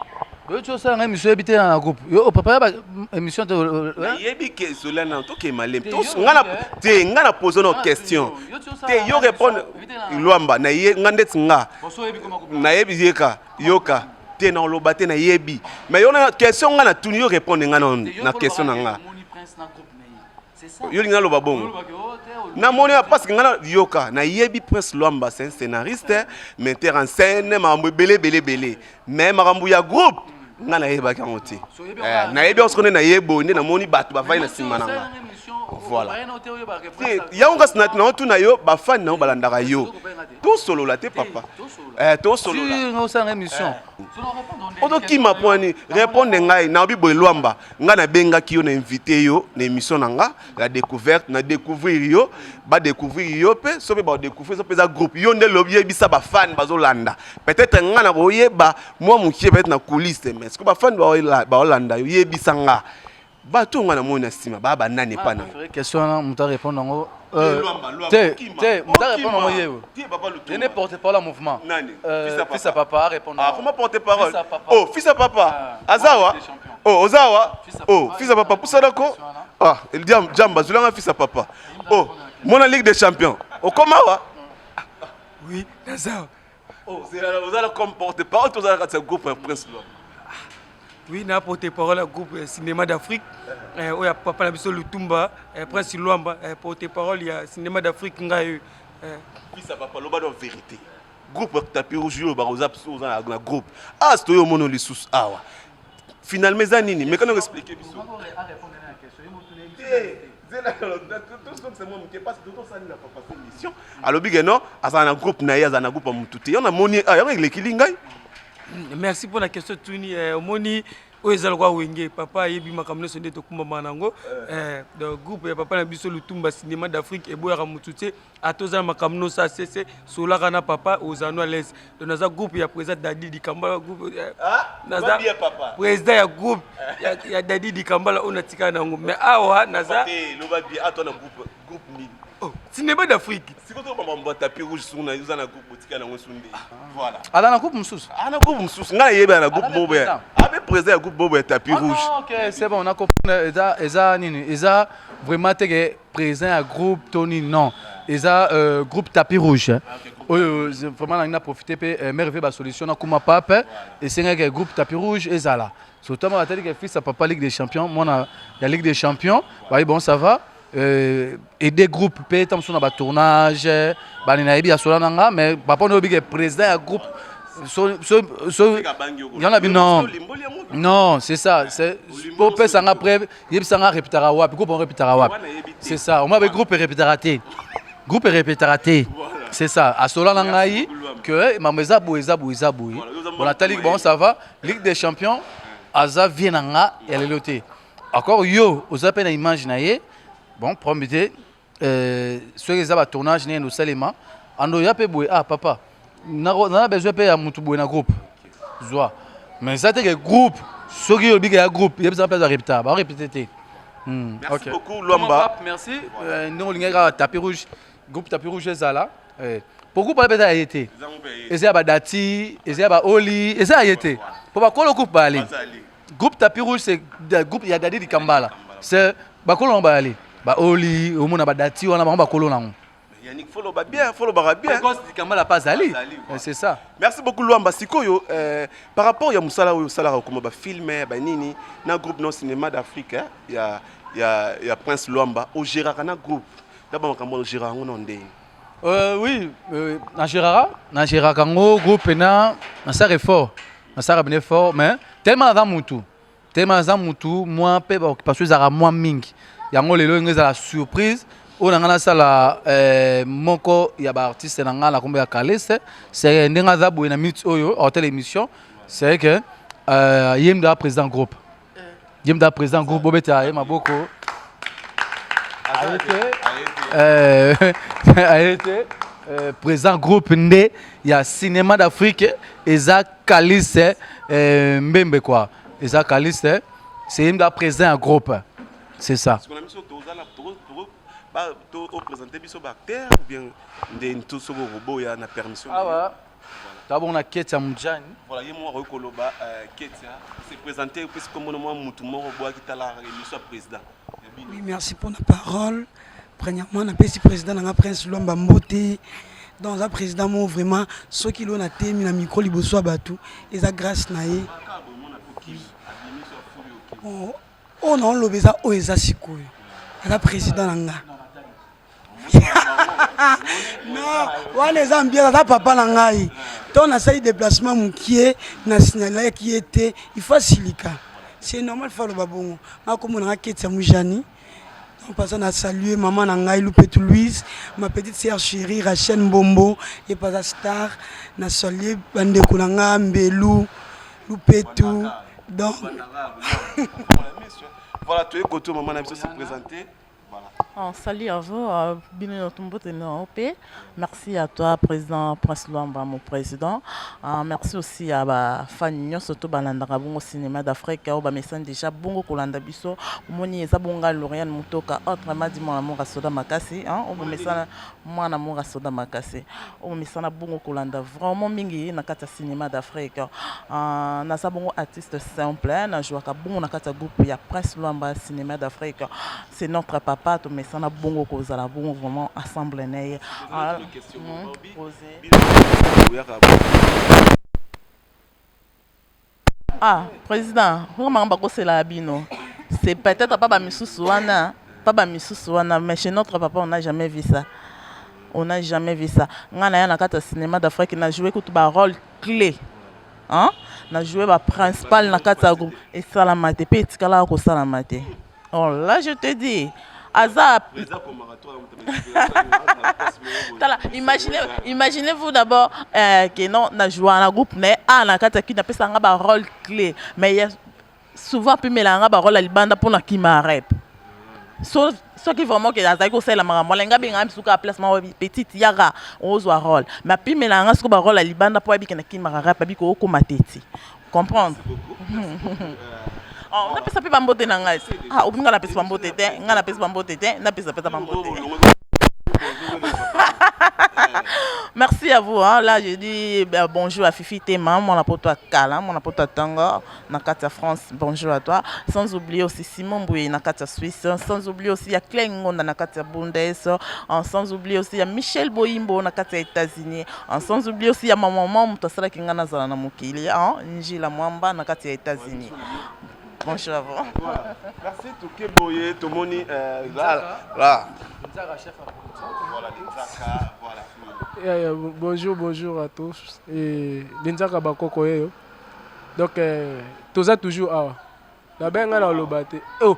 Oyo ti osala ngai émission oyebi te na groupe yo papa ya ba émission te nayebi ke zola na toke malemi nga na te nga na pose no question te yo répondre Luamba na ye nga ndeti nga nayebi yeka yoka te na oloba te nayebi mais yo na question nga na tuni yo répondre nga na question na nga yo linga loba bongo namoni parce que nga na yoka nayebi Prince Luamba c'est un scénariste metteur en scène makambo ebele ebele ebele mais makambo ya groupe nga nayebaki yango te nayebi yango sikoyo nde nayebo nde namoni bato bavandi na nsima na nga. Voilà, yango kasi naotuna yo, bafani na yo balandaka yo. Tosolola te, papa, tosolola. Osala émission. Ozokima mpo ani répondre ngai. Naobi boye, Lwamba, ngai nabengaki yo, na invité yo na émission na nga la découverte, na découvrir yo, badécouvrir yo mpe. So mpe badécouvrir, so mpe eza groupe yo nde lobi, yebisa bafani bazolanda. Peut-être ngai na koyeba mwa mokie, peut-être na coulisse, mais siko bafani baolanda yo, yebisa nga bato nga namoni na nsima baya banani epa na yo. Question wana, moto arépondre yango te te, moto arépondre yango ye, ye nde porte parole ya mouvement. Nani? Fils à papa arépondre. Ah, comment porte parole? Oh, fils à papa azawa. Oh, ozawa. Oh, fils à papa, pusanako. Ah, jamba zulanga, fils à papa. Oh, mona Ligue des champions, okoma wa. Oui, nazawa. Oh, ozala comme porte parole, tozala kati ya groupe ya Prince Lwamba. Oui, na porte parole ya groupe Cinéma d'Afrique oyo ya papa na biso Lutumba Prince Lwamba, porte parole ya Cinéma d'Afrique ngai. Fils ya papa, loba donc vérité. Groupe Tapis Rouge oyo bakoza, oza na groupe ah toyo omona lisusu awa, finalement eza nini? Mais kana expliquer biso te, mwa moke, parce que tosali na papa émission, alobi ke non, azala na groupe na ye, azala na groupe ya motu te. Yo namoni yango elekili ngai. Merci pour la question. Tuni, omoni oyo eza lokwa wenge, papa ayebi makambo nyonso nde tokumbama nango. Donc groupe ya papa na biso Lutumba, Cinéma d'Afrique, eboyaka motu te. Ata oza na makambo nyonso asese, solaka na papa, ozala no à l'aise. Donc naza groupe ya président Dadi Dikambala, groupe naza président ya groupe ya Dadi Dikambala oyo natikala nango, mais awa naza Cinéma d'Afrique. Tapis rouge oza na groupe otika nango sunde, voilà. Aza na groupe mosusu. Aza na groupe mosusu. Ngai nayebela na groupe bobo ya abe président ya groupe bobo ya Tapis Rouge. Ok, c'est bon, na comprendre. Eza nini? Eza vraiment te ke président ya groupe to nini, non, eza groupe Tapis Rouge oyo. Vraiment nalingi na profite mpe merveille basolution nakuma pape esengaki groupe Tapis Rouge ezala, surtout ma batali ke fils ya papa Ligue des champions, mwana ya Ligue des champions bayi. Bon, ça va aider groupe mpe ta mosusu na batournage bani nayebi ya sola na nga, mais papa oyo oyebi ke président ya groupe so so so yango na bi. Non non, c'est ça, c'est po opesanga preuve, yebisanga répétaka wapi groupe, on répétaka wapi. C'est ça, omwa be groupe erépétaka te, groupe erépétaka te, c'est ça. Asola na ngai que mambo eza boye, eza boye, eza boye. Bon, natali, bon, ça va. Ligue des champions aza vie na nga ya lelo te. Encore yo oza mpe na image na ye. Bon, problème te, soki eza batournage ndenge osalema ando ya mpe boye. Ah papa, naza besoin mpe ya mutu boye na groupe, zwa. Mais eza te ke groupe, soki olobi ke ya groupe, yebisaka mpe aza répéta, barépété te. Merci beaucoup, Lwamba. Merci. Ndenge olingaki kaka Tapis Rouge, groupe Tapis Rouge ezala po groupe wana mpe eza ya ye te, eza ya badati, eza ya baoli, eza ya ye te, po bakolo groupe baali. Groupe Tapis Rouge, c'est groupe ya Dadi Dikambala, c'est bakolo nango bayali, baoli, omona badati wana, bango bakolo nango. Yannick, faut bien, faut bien. Dikambala pas azali, c'est ça. Merci beaucoup, Luamba. Sikoyo, par rapport ya musala oyo sala comme ba film ba nini na groupe non Cinéma d'Afrique, hein, ya Prince Luamba, o gérera na groupe. D'abord makambo o gérera ngo ndé. Oui, na gérera, na gérera ngo groupe na nasala effort, nasala bien effort, mais tellement naza mutu, tellement naza mutu mwa mpe parce que ezalaka mwa mingi. Yango lelo ngo ezala surprise oyo na ngai nasala moko ya baartiste na ngai na nkombo ya Kalese. C'est ndenge aza boye na minute oyo aotela émission, c'est que ye mda président groupe, ye mda président groupe, bobeta ye maboko. Aye te, président groupe nde ya Cinéma d'Afrique eza Kalise Mbembe quoi, eza Kalise, c'est ye mda président ya groupe, c'est ça. Oprésente biso baacteur ou bien nde nto soki okoboya na permission. Awa tabongo Ketia Mujani. Voilà, ye moko akoki koloba. Ketia, se présente, opesi kombo na mwa mutu moko obwaki. Tala émission ya président. Oui, merci pour la parole. Premièrement, napesi président nanga Prince Lwamba mbote. Donc aza président mo vraiment, soki lelo natemi na micro liboso ya bato, eza grâce na ye. Bon, oyo naoloba eza oyo eza sikoyo, aza président na nga. Non, wana eza ambiance, aza papa na ngai. Ntango nasali déplacement mokie, nasignalaki ye te, il faut asilika, c'est normal, faut aloba bongo. Nga kombo nanga Ketia Mujani. En passant na saluer maman na ngai Lupetu Louise, ma petite sœur chérie Rachel Mbombo et pas star, na saluer bandeko na nga Mbelu Lupetu. Donc voilà, tu es côté maman na biso se présenter. Voilà. Oh, salut à vous, bino mbote na OP. Merci à toi, président Prince Luamba, mon président. Merci aussi à ba fan nyonso to balandaka bongo cinéma d'Afrique oyo bamesani déjà bongo kolanda biso. Omoni eza bonga Lauriane Mutoka, autrement dit mwana moko asoda makasi, hein, oyo bomesana mwana moko asoda makasi. Oyo bomesana bongo kolanda vraiment mingi na kati ya cinéma d'Afrique. Naza bongo artiste simple, hein, najouaka bongo na kati ya groupe ya Prince Luamba Cinéma d'Afrique. C'est notre papa, tomesana bongo kozala bongo vraiment ensemble na ye. Ah, posé. Ah, président, vraiment bakosela bino. C'est peut-être pas bamisusu wana, pas bamisusu wana, mais chez notre papa, on n'a jamais vu ça. On n'a jamais vu ça. Nga na ya na kati ya cinéma d'Afrique na joué kutu ba rôle clé. Hein? Na joué ba principal na kati ya groupe esalama te pe etikala kosalama te. Oh là, je te dis. Aza Tala, imaginez, imaginez-vous d'abord que non, na joué na groupe mais ah na kati ya kina pesa nga ba rôle clé mais ya souvent pimela nga ba rôle ya libanda mpona kima rep. So soki vraiment ke azalaki kosalela makambo wana, nga benga misuka ya place moko petite yaka ozwa rôle, mais apimela nga siko ba rôle ya libanda mpo ayebike na kimaka rep abiki okoma teti comprendre. Oh, napesa mpe bambote na ngai. Ah, obi nga napesa bambote te, nga napesa bambote te, napesa pesa bambote. Merci à vous. Hein. Là, je dis ben, bonjour à Fifi Tema, mon apoto à Kala, mon apoto à Tanga, na kati ya France. Bonjour à toi. Sans oublier aussi Simon Bouye, na kati ya Suisse. Sans oublier aussi ya Claire Ngonda, na kati ya Bundes. Sans oublier aussi ya Michel Boyimbo, na kati ya États-Unis. Sans oublier aussi ya ma maman, moto asalaki nga nazala na mokili, hein, Njila Mwamba, na kati ya États-Unis. Bonjour à vous. Voilà. Merci Toke Boye, Tomoni là là. Voilà, Nzaka, voilà. Yeah, bonjour, bonjour à tous. Et Lenzaka Bakoko yeyo. Donc, toza toujours awa. Nabenga na oloba te. Oh.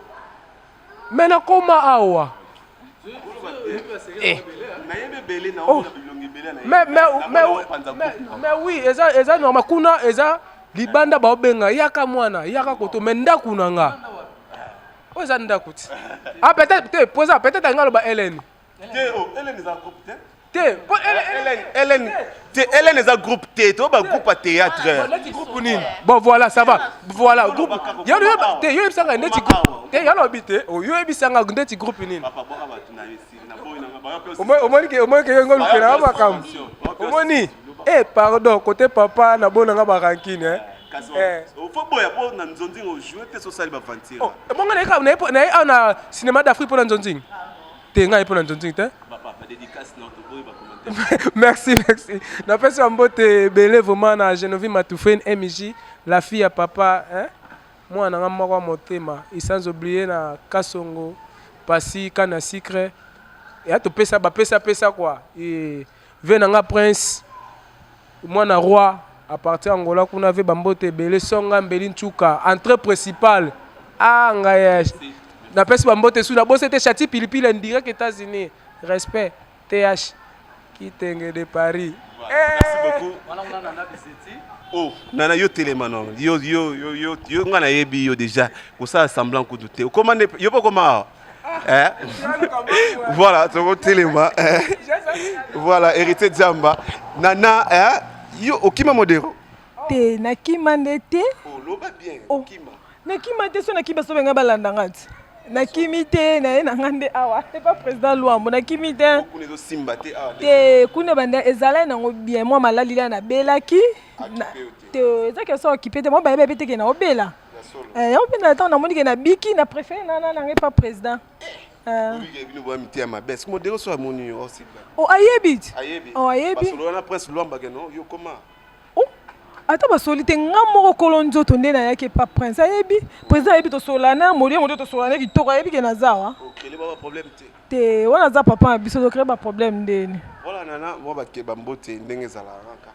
Mais nakoma awa. Eh. Nayebi ebele na Oh. omona bilongi ebele na Mais oui, eza normal kuna eza libanda baobenga yaka mwana, yaka koto mais ndako na nga. Oyo eza ndako ti. Ah peut-être te, poza peut-être nga loba Hélène. Te, oh, Hélène eza groupe te. Te, po Hélène. Hélène, te Hélène eza groupe te, to ba groupe ya théâtre. Neti groupe nini? Bon voilà, ça va. Voilà, groupe. Yo yo te yo yebisanga neti groupe. Te yo lobi te, oh, yo yebisanga ndeti groupe nini? Papa boka bato na esi na boyi na nga ba Omoni ke omoni ke yo ngolukela makambo. Omoni? Eh pardon, côté papa na bonanga ba rancune hein. Kasi Eh. faut boya po na nzonzinga ojouer te sosali baventure. Oh, bongo na ye na ye awa na cinéma d'Afrique mpona nzonzinga te, ngai mpona nzonzinga te. Papa, ba dédicace na toboyi ba commentaire. Merci, merci. Napesi ba mbote ebele vraiment na Geneviève Matoufene MJ, la fille ya papa, hein? Mwana na nga moko ya motema. Et sans oublier na Kasongo Pasi Kana Sucre ya topesa bapesa pesa quoi. Et ve na nga Prince mwana roi à partir Angola kuna, ve bambote ebele songa mbeli ntuka entrée principale. Ah ngai napesi bambote su nabosi te Chati Pilipili en direct États-Unis, respect TH Kitenge de Paris. Merci beaucoup. Oh, nana yo telema non. Yo yo yo yo yo nga nayebi yo déjà. Kosala semblant kutu te. Okoma nde yo po koma awa. Eh? Voilà, toko telema. Eh? Voilà, héritier Djamba. Nana, eh? Yo okima modero. Te, nakima nde te. Oh, loba bien, Oh. okima. Nakima te, so nakimi so benga balanda nga ti. Nakimi te, naye na nga nde awa te pa président Lwambo, nakimi te. Kuna ezosimba te awa. Te, kuna banda ezalaki nango bien, mwa malali la nabelaki. Akipe yo te. Te, eza question okipe te, mo bayeba pe te ke na obela. Ya solo. Eh, yango mpe na ntango namoni ke nabiki, na préféré nana nanga epa président. Eh. Obike bino boya miteya mabe. Est-ce que modero so amoni yo osimba? Oh, ayebi ti. Ayebi. Oh, ayebi. Basolo wana Prince Luamba ke non, yo koma. Oh, ata basoli te, nga moko kolo nzoto nde nayaki epa prince, ayebi président, ayebi tosolana molie moto tosolana kitoko, ayebi ke naza awa. Okele ba problème te. Te, wana aza papa na biso, tocrée baproblème ndeni? Voilà nana, mwa bakeba mbote ndenge ezalaka kaka.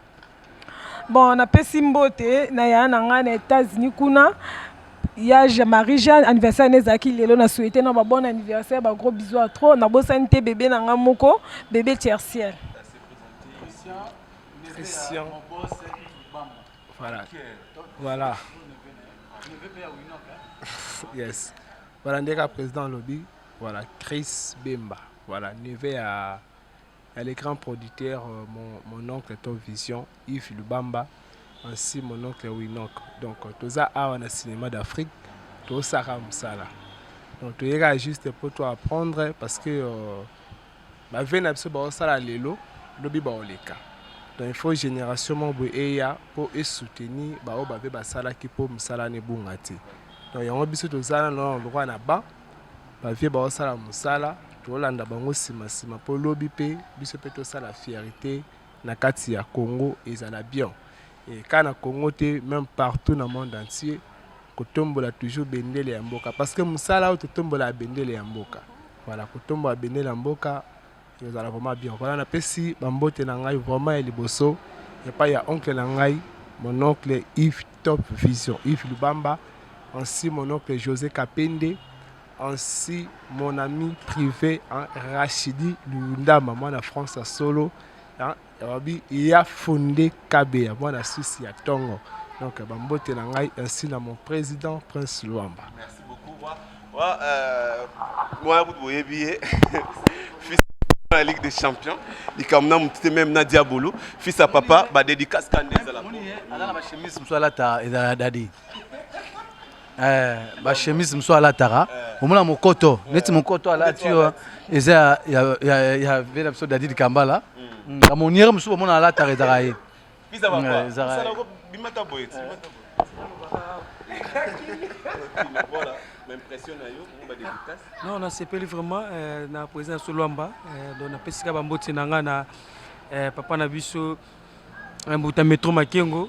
Bon, napesi mbote na yaya na ngai na États-Unis kuna. Ya Marie Jeanne, anniversaire na ezalaki lelo, na souhaite na ba bon anniversaire, ba gros bisous à trop. Nabosani te bébé na nga moko, bébé Tierciel. Christian. Voilà. Voilà. Yes. Voilà, ndeka président lobby. Voilà, Chris Bemba. Voilà, neveu à l'écran producteur, mon oncle Top Vision, Yves Lubamba, ainsi mon oncle Winok. Donc, toza awa na cinéma d'Afrique, tosala mosala. Donc, toyeka juste pour toi apprendre parce que bavieux na biso baosala lelo, lobi baoleka. Donc il faut génération moko boye eya mpo esoutenir baoyo bavieux basalaki mpo mosala wana ebunga te. Donc yango biso toza nano lokola na ba bavieux baosala mosala, tolanda bango nsima nsima mpo lobi mpe biso mpe tosala fierté na kati ya Congo, ezala bien. E kaka na Congo te, même partout na monde entier, kotombola toujours bendele ya mboka, parce que mosala oyo totombola ya bendele ya mboka. Voilà, kotombola bendele ya mboka ezala vraiment bien. Voilà, napesi bambote na ngai vraiment ya liboso epai ya oncle na ngai, mon oncle Yves Top Vision, Yves Lubamba, ainsi mon oncle José Kapende, ainsi mon ami privé, hein, Rachidi Lundama, mwana France ya solo, hein, babi ya Fonde Kabeya, mwana Suisse ya ntongo. Donc bambote na ngai ainsi na mon président Prince Luamba. Merci beaucoup. Wa, moi, vous boyebi ye. Fils la Ligue des Champions. Likambo na mutu te, même na Diabolo. Fils à papa, ba dédicace kande ezala. Aza na bachemise mosusu alata, ezala dadi. Bachemise mosusu alataka, omona mokoto neti mokoto alati oyo eza ya vieux na biso Dadi Kambala. Bamoniere mosusu bomona alataka, ezalaka ye. Fils à papa. Ezalaka ye. Bimata boye. Bimata boye. Voilà, impression na yo, ba dédicace. Non, nasepeli vraiment na président Solwamba. Donc napesi kaka bambote na nga na papa na biso Mbuta Metro Makengo.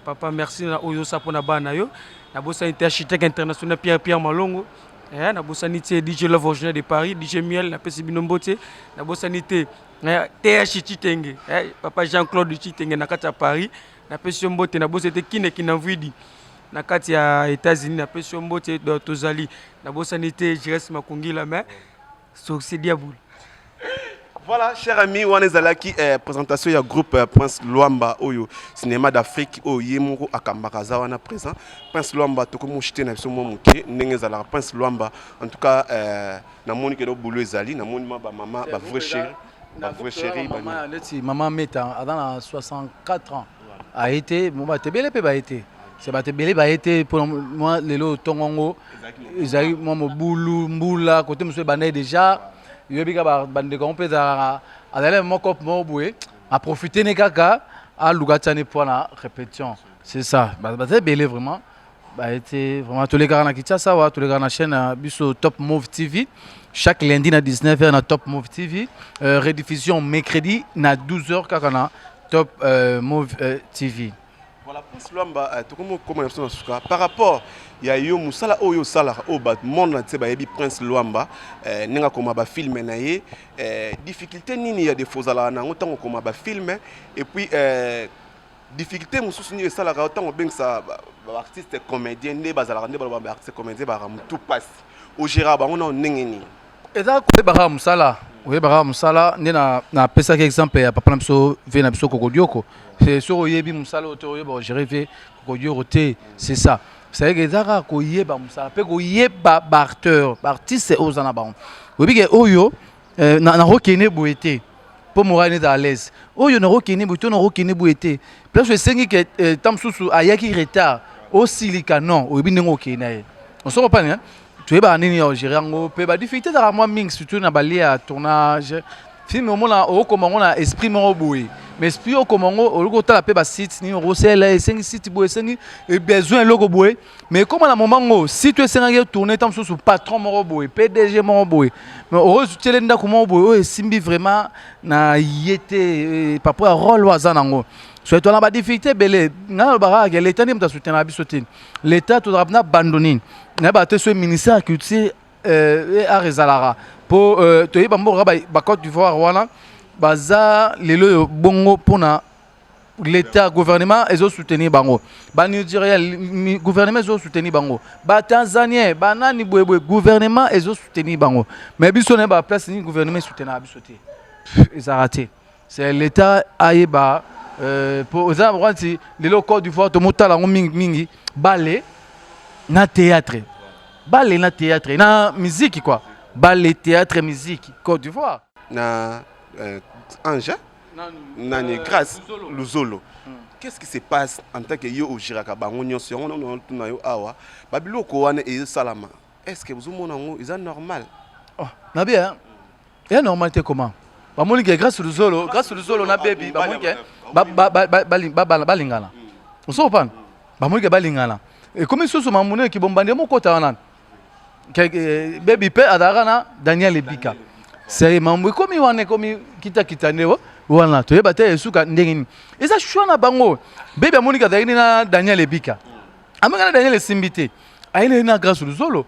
Papa, merci na oyo osala mpona bana na yo. Nabosani te architecte international Pierre Pierre Malongo. Nabosani te DJ Love originaire de Paris, DJ Miel, napesi bino mbote. Nabosani te TH Chitenge, papa Jean-Claude Chitenge na kati ya Paris, napesi yo mbote. Nabosani te Kine Kinamvwidi na kati ya États-Unis, napesi yo mbote. Donc tozali, nabosani te Jires Makungila, mais sorcier Diaboul. Voilà, cher ami, wana ezalaki présentation ya groupe Prince Luamba oyo cinéma d'Afrique oyo ye moko akambaka, aza wana présent. Prince Luamba, tokomi oshite na biso mwa moke ndenge ezalaka. Prince Luamba, en tout cas namoni ke boulot ezali, namoni ma bamama, ba vrai chéri, ba vrai chéri. Mama neti mama Meta aza na 64 ans, aye te. Mo bato ebele mpe baye te, se bato ebele baye te mpona mwa lelo ntongo yango ezali mwa mobulu, mbula kote mosusu ebandaki déjà. Yoyebi kaka bandeko yango mpe ezalaka, azali moko moko boye, aprofite ne kaka aluka tiani mpo na répétition. C'est ça, baza ebele vraiment baye te. Vraiment tolekaka na Kinshasa awa, tolekaka na chaîne ya biso Top Move TV chaque lundi na 19h na Top Move TV, rediffusion mercredi na 12h kaka na Top Move TV. Voilà, Prince Luamba, tokomi okoma na biso na suka par rapport ya yo mosala oyo osalaka, oyo bato monde na tie bayebi Prince Luamba, ndenge akoma bafilme na ye. Difficulté nini ya defo ozalaka na yango ntango okoma bafilme? Et puis difficulté mosusu nini esalaka yo ntango obengisa baartiste comédien? Nde bazalaka, nde baloba baartiste comédien bazalaka motu mpasi, ogéraka bango nao ndenge nini? Eza koyebaka mosala, oyebaka mosala nde napesaki exemple ya papa na biso, vieux na biso Kokodioko. Soki oyebi mosala oyo te, oyeba ogérer vieux Kokodioko te. C'est ça, c'est-à-dire eza kaka koyeba mosala mpe koyeba baacteur, baartiste oyo oza na bango. Oyebi ke oyo nakokende boye te mpo moral neti à l'aise, oyo nakokende boye to nakokende boye te. Place esengi ke ta mosusu ayaki retard, osilika non, oyebi ndenge okende na ye, osoko pani toyebaka nini ya ogérer yango. Mpe badifficulté ezalaka mwa mingi, surtout na balie ya tournage. Film omona okokoma yango na esprit moko boye, mais esprit okoma yango, oluki otala mpe basite nini okosala, esengi site boye, esengi besoin eloko boye, mais ekóma na moment ngo site oyo esengaki etourne, ta mosusu patron moko boye, PDG moko boye, mais okotiele ndako moko boye oyo esimbi vraiment na ye te par rapport ya rôle oyo aza nango. So tona badifficulté ebele. Ngai nalobaka kaka leta nde moto asoutenaka biso te. Leta tozalaka na abandonné, nayebaka te so ministère ya culture art ezalaka mpo toyeba mboka. Bacôte d'Ivoire wana baza lelo oyo bongo mpona L'état, gouvernement ezosoutenir bango. Banigérien, gouvernement ezosoutenir bango. Batanzanien, banani boyeboye, gouvernement ezosoutenir bango. Mais biso na baplace nini gouvernement esoutenaka biso te? Ezalaka te. C'est l'état ayeba po eza nti lelo Côte d'Ivoire, tomotala yango mingi mingi, bale na théâtre, bale na théâtre na musique quoi, bale, théâtre, musique, Côte d'Ivoire. Na Ange nani, Grâce Luzolo, qu'est-ce qui se passe en tant que yo ogéraka bango nyonso? Yango nano tuna yo awa, babiloko wana ezosalama, est ce que bozomona yango eza normal? Oh, na bien, eza normal te. Comment bamoni ke Grâce Luzolo, Grâce Luzolo na Bebi, bamoni ke balingana, osopana, bamoni ke balingana, ekomi susu mamuna eki bombandi mokota wana. Bebi mpe azalaka na Daniel Ebika. Seri mambo ekomi wana, ekomi kitakita nde wana, toyeba te esuka ndenge nini. Eza choix na bango. Bebi amoniki azalaki na Daniel Ebika, amoniki na Daniel esimbi te, ayini na Grâce Luzolo.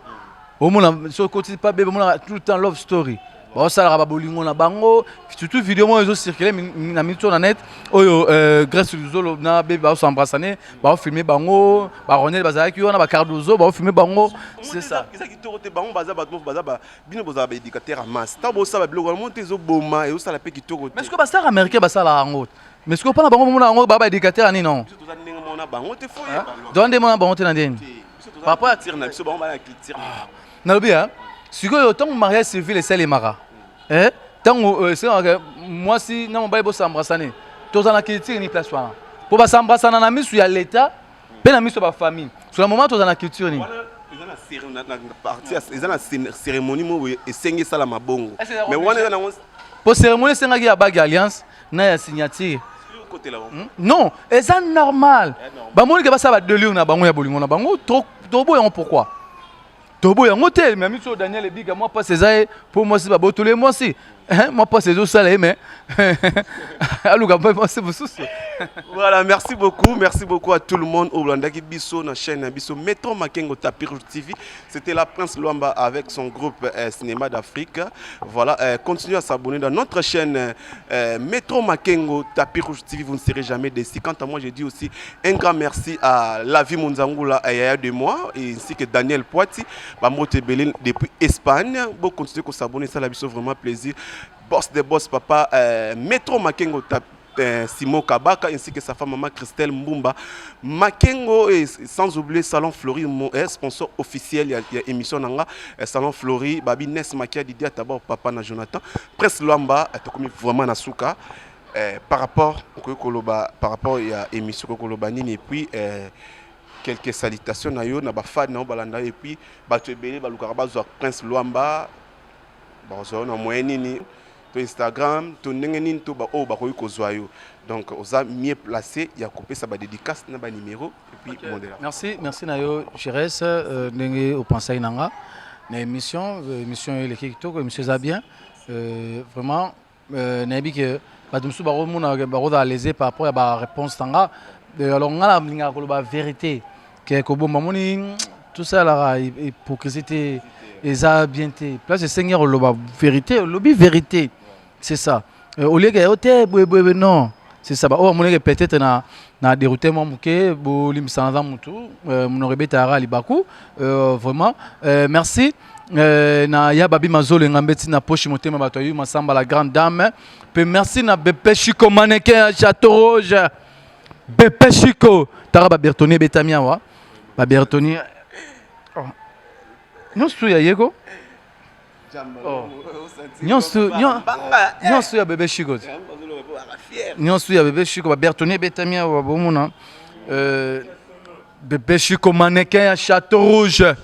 Omona soki okoti pa Bebi, omona tout le temps love story, baosalaka babolingo na bango. Surtout video moko ezocircule na minute na net oyo, Grâce Luzolo na Bebi baos'embrassane, baofilme bango, baronel bazalaki wana, bacardozo baofilme bango, c'est ça. Eza kitoko te. Bango baza bato, baza bino bozala baéducateur ya masse. Ntango bosala biloko wana, te ezoboma, ezosala mpe kitoko te. Mais sikoyo bastar américain basalaka yango, mais sikoyo mpona bango bomona yango baa baéducateur ya nini? Non. Biso toza ndenge mona bango te, fo yeba. Toza ndenge mona bango te na ndeni? Par rapport à culture na biso, bango bana na culture. Nalobi ya sikoyo, ntango mariage civil esalemaka, ntango esalemaka, mwasi na mobali bos'embrassane, toza na culture ni place wana mpo bas'embrassana na misu ya l'état mpe na miso ya bafamille. So na moment toza na culture nini? Eza na cérémonie moko boye esengi esalama bongo, mais wana eza nango. Po cérémonie esengaki ya bague, alliance na ya signature. Non, eza normal. Bamoni ke basala badélire na bango ya bolingo na bango, toboya yango. Pourquoi toboya yango te? Mais miso Daniel Ebika, mwa mpasi eza ye mpo mwasi babotoli ye mwasi, mwa mpasi ezosala ye, mais aluka mpe mwasi mosusu. Voilà, merci beaucoup, merci beaucoup à tout le monde olandaki biso na chaîne na biso Metro Makengo Tapis Rouge TV. C'était la Prince Luamba avec son groupe Cinéma d'Afrique. Voilà, continuez à s'abonner dans notre chaîne Metro Makengo Tapis Rouge TV, vous ne serez jamais déçus. Quant à moi, je dis aussi un grand merci à La Vie Munzangula et Yaya de moi, et ainsi que Daniel Poiti, Bamote Belin depuis Espagne. Bon, continuez à s'abonner, ça la vraiment plaisir. Boss des boss, papa Metro Makengo Tapis Simon Kabaka ainsi que sa femme maman Christelle Mbumba Makengo, et sans oublier Salon Flori, mon sponsor officiel. Il y a émission nanga Salon Flori, Babi Nes Makia Didier d'abord papa na Jonathan Prince Luamba tokomi vraiment na suka par rapport koloba, par rapport ya émission koloba nini, et puis quelques salutations na yo na bafan na yo balanda, et puis bato ebele balukaka bazwa Prince Luamba, bazwa na moyen nini, to Instagram to ndenge nini, to baoyo bakoki kozwa yo? Donc oza mieux placé ya kopesa badédicace na banuméro et puis okay. Modela. Merci, merci na yo Jires, ndenge opensaki na nga na émission. Émission eleki kitoko, émission eza bien, vraiment. Nayebi ke bato mosusu bakomona bakozala lésé par rapport ya baréponse na nga. Alors nga nalingaka koloba vérité ke kobomba moni tosalaka hypocrisie te, eza bien te. Place esengi ya koloba vérité, olobi vérité, c'est ça. Au lieu ke yo te boyeboye, non, c'est ça. Baoyo bamonaki peut-être na dérouté mwa moke, bolimbisana, aza motu, monoko ebetaka libaku. Vraiment merci na ya Babi Mazolenga mbeti na poche motema bato ayu Masamba, la grande dame. Mpe merci na Bepe Chiko, mannequin ya Château Rouge. Bepe Chiko, taka babertoni ebetami awa, babertoni oh. Nyonso ya yeko nyonso, nyonso ya Bebe Chiko, nyonso ya Bebe Chiko, babertoni ebetami awa, bomona Bebe Chiko, mannequin ya Château Rouge.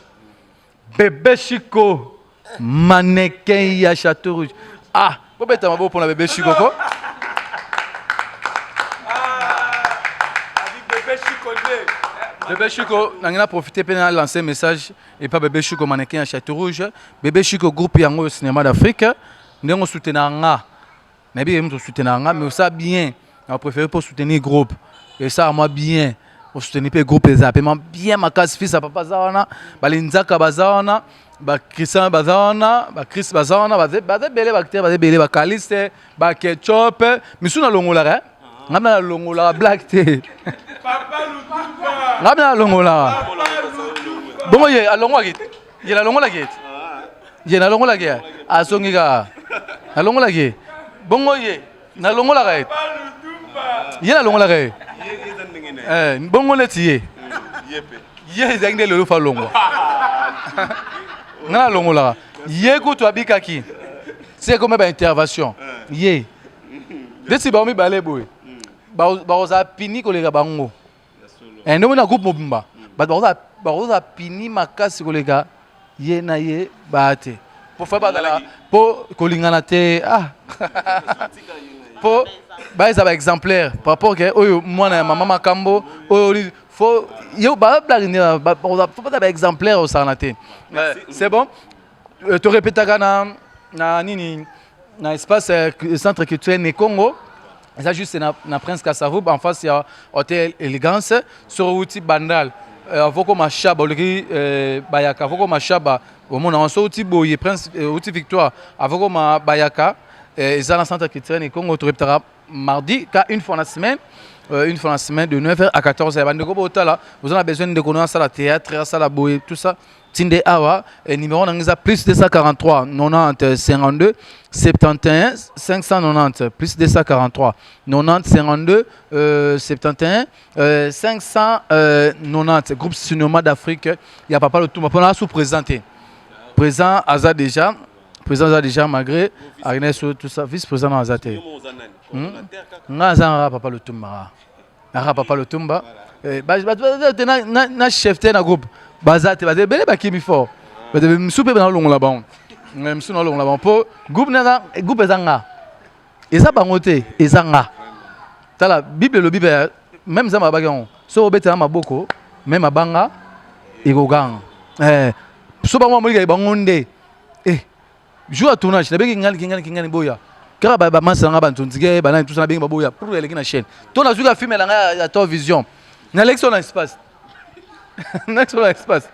Bebe Chiko, mannequin ya Château Rouge. Ah, bobeta maboko mpona Bebe Chiko ko. Bebe Chiko, nangi na profiter mpe na lancer message epa Bebe Chiko, mannequin ya Château Rouge. Bebe Chiko, groupe yango Cinéma d'Afrique, ndenge osoutenaka nga, nayebi ke moto osoutenaka nga, mais osala bien na préféré mpo soutenir groupe, esala mwa bien osoutenir mpe groupe, eza mpe mwa bien makasi. Fils ya papa aza wana, balinzaka baza wana, bachristian baza wana, bachrist baza wana, baza ebele, baacteur baza ebele, bakaliste, baketchup misu nalongolaka. Ngai na longolaka blague te. Ngai na longolaka. Bongo ye alongwaki te. Ye nalongolaki ye te. Ye nalongolaki ye. Azongi kaka. Nalongolaki ye. Bongo ye nalongolaka ye. Ye nalongolaka ye. Eh, bongo neti ye. Ye ezalaki nde lelo fa longwa. Ngai nalongolaka. Ye kutu abikaki. Se ekomi ba intervention. Ye. Ndeti bango mibale boye. Bakozala pini koleka bango. Eh, ndenge na groupe mobimba. Bato bakozala pini makasi koleka ye na ye baya te. Po fa bazala po kolingana te. Ah. Po baeza ba exemplaire par rapport ke oyo mwana ya mama makambo oyo faut yo ba blague nde faut pas ba exemplaire osala te. C'est bon. Euh, to répétaka na na nini na espace euh, centre culturel ne Congo eza juste na, na Prince Kassavoub en face ya hôtel Elegance sur outi Bandal euh, avoko mashaba oleki euh, bayaka avoko mashaba omona yango so outi boye Prince euh, outi Victoire avoko ma bayaka euh, eza na centre culturel ne Congo to répétaka mardi ka une fois na semaine euh, une fois na semaine de 9h à 14h bandeko botala oza na besoin ndeko no asala théâtre asala boye tout ça tinde awa eh, numéro na eza plus 243 90 52 71 590 plus 243 90 52 euh, 71 euh, 590 groupe cinéma d'Afrique ya papa Lutumba mpona sous présenté présent aza déjà président aza déjà malgré Agnès tout ça vice président aza te nga aza nga papa Lutumba aka papa Lutumba te na chef te na groupe baza te baza ebele bakimi fort bato mosusu mpe nalongola bango mosusu nalongola bango mpo groupe naza groupe eza nga eza bango te eza nga tala bible elobi mpe même nzambe abaki yango soki obetela maboko me mabanga ekoganga so bango bamolikaki bango nde eh jour ya tournage nabengi ngani kingani kingani boya kaka bamasa nanga banzonzike banani tout ça nabengi baboya pour eleki na chaîne to nazwi ka film na ngai ya top vision naleki so na espace naleki so na espace.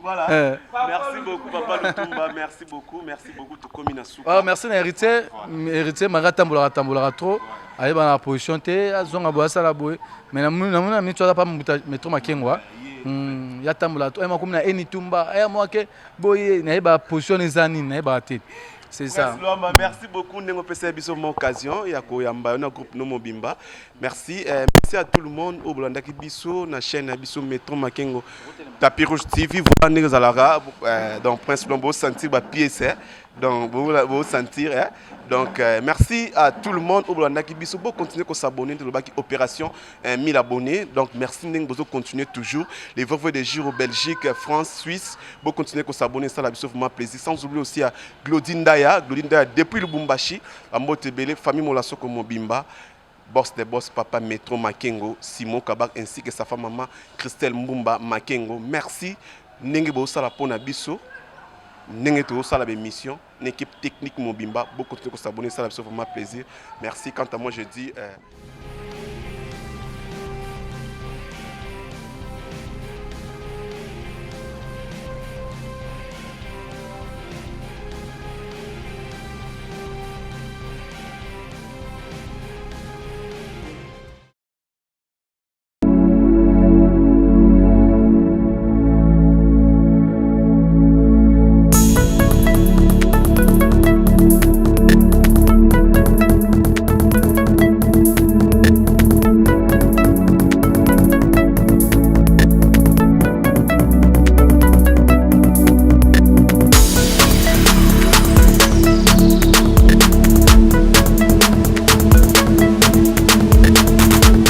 Voilà. Merci beaucoup, Papa Lutumba. Merci beaucoup. Merci beaucoup. Tokomi na suka. Ah, merci na héritier. Héritier, mara tambola tambola trop. Ayeba na position te, azonga boye asala boye. Mais na mona mitu aza pa mbuta metro makengwa. Ya tambola trop. Ema komi na enitumba. Aya mwake boye nayeba position eza nini nayebaka te. C'est ça. Luamba, merci beaucoup. Ndenge opesa biso mo occasion ya koyamba yo na groupe no mobimba. Merci. Merci à tout le monde oyo bolandaki biso na chaîne ya biso Metro Makengo Tapis Rouge TV. Voilà ndenge ezalaka donc Prince Luamba sentir ba pièces hein. Donc vous sentir hein. Donc merci à tout le monde oyo bolandaki biso. Bo continuer ko s'abonner de lobaki opération 1000 abonnés. Donc merci ndenge bozo continuer toujours les veuves de Giro Belgique, France, Suisse. Bo continuer ko s'abonner, ça la biso vraiment plaisir. Sans oublier aussi à Glodine Ndaya, Glodine Ndaya depuis Lubumbashi, Mbote Belé, famille Molasoko Mobimba. Boss des boss, papa Metro Makengo, Simon Kabak ainsi que sa femme maman Christelle Mbumba Makengo. Merci. Ndenge bosala pona biso. Ndenge tosala ba émission, une équipe technique Mobimba, beaucoup de s'abonner, ça fait vraiment plaisir. Merci. Quant à moi, je dis.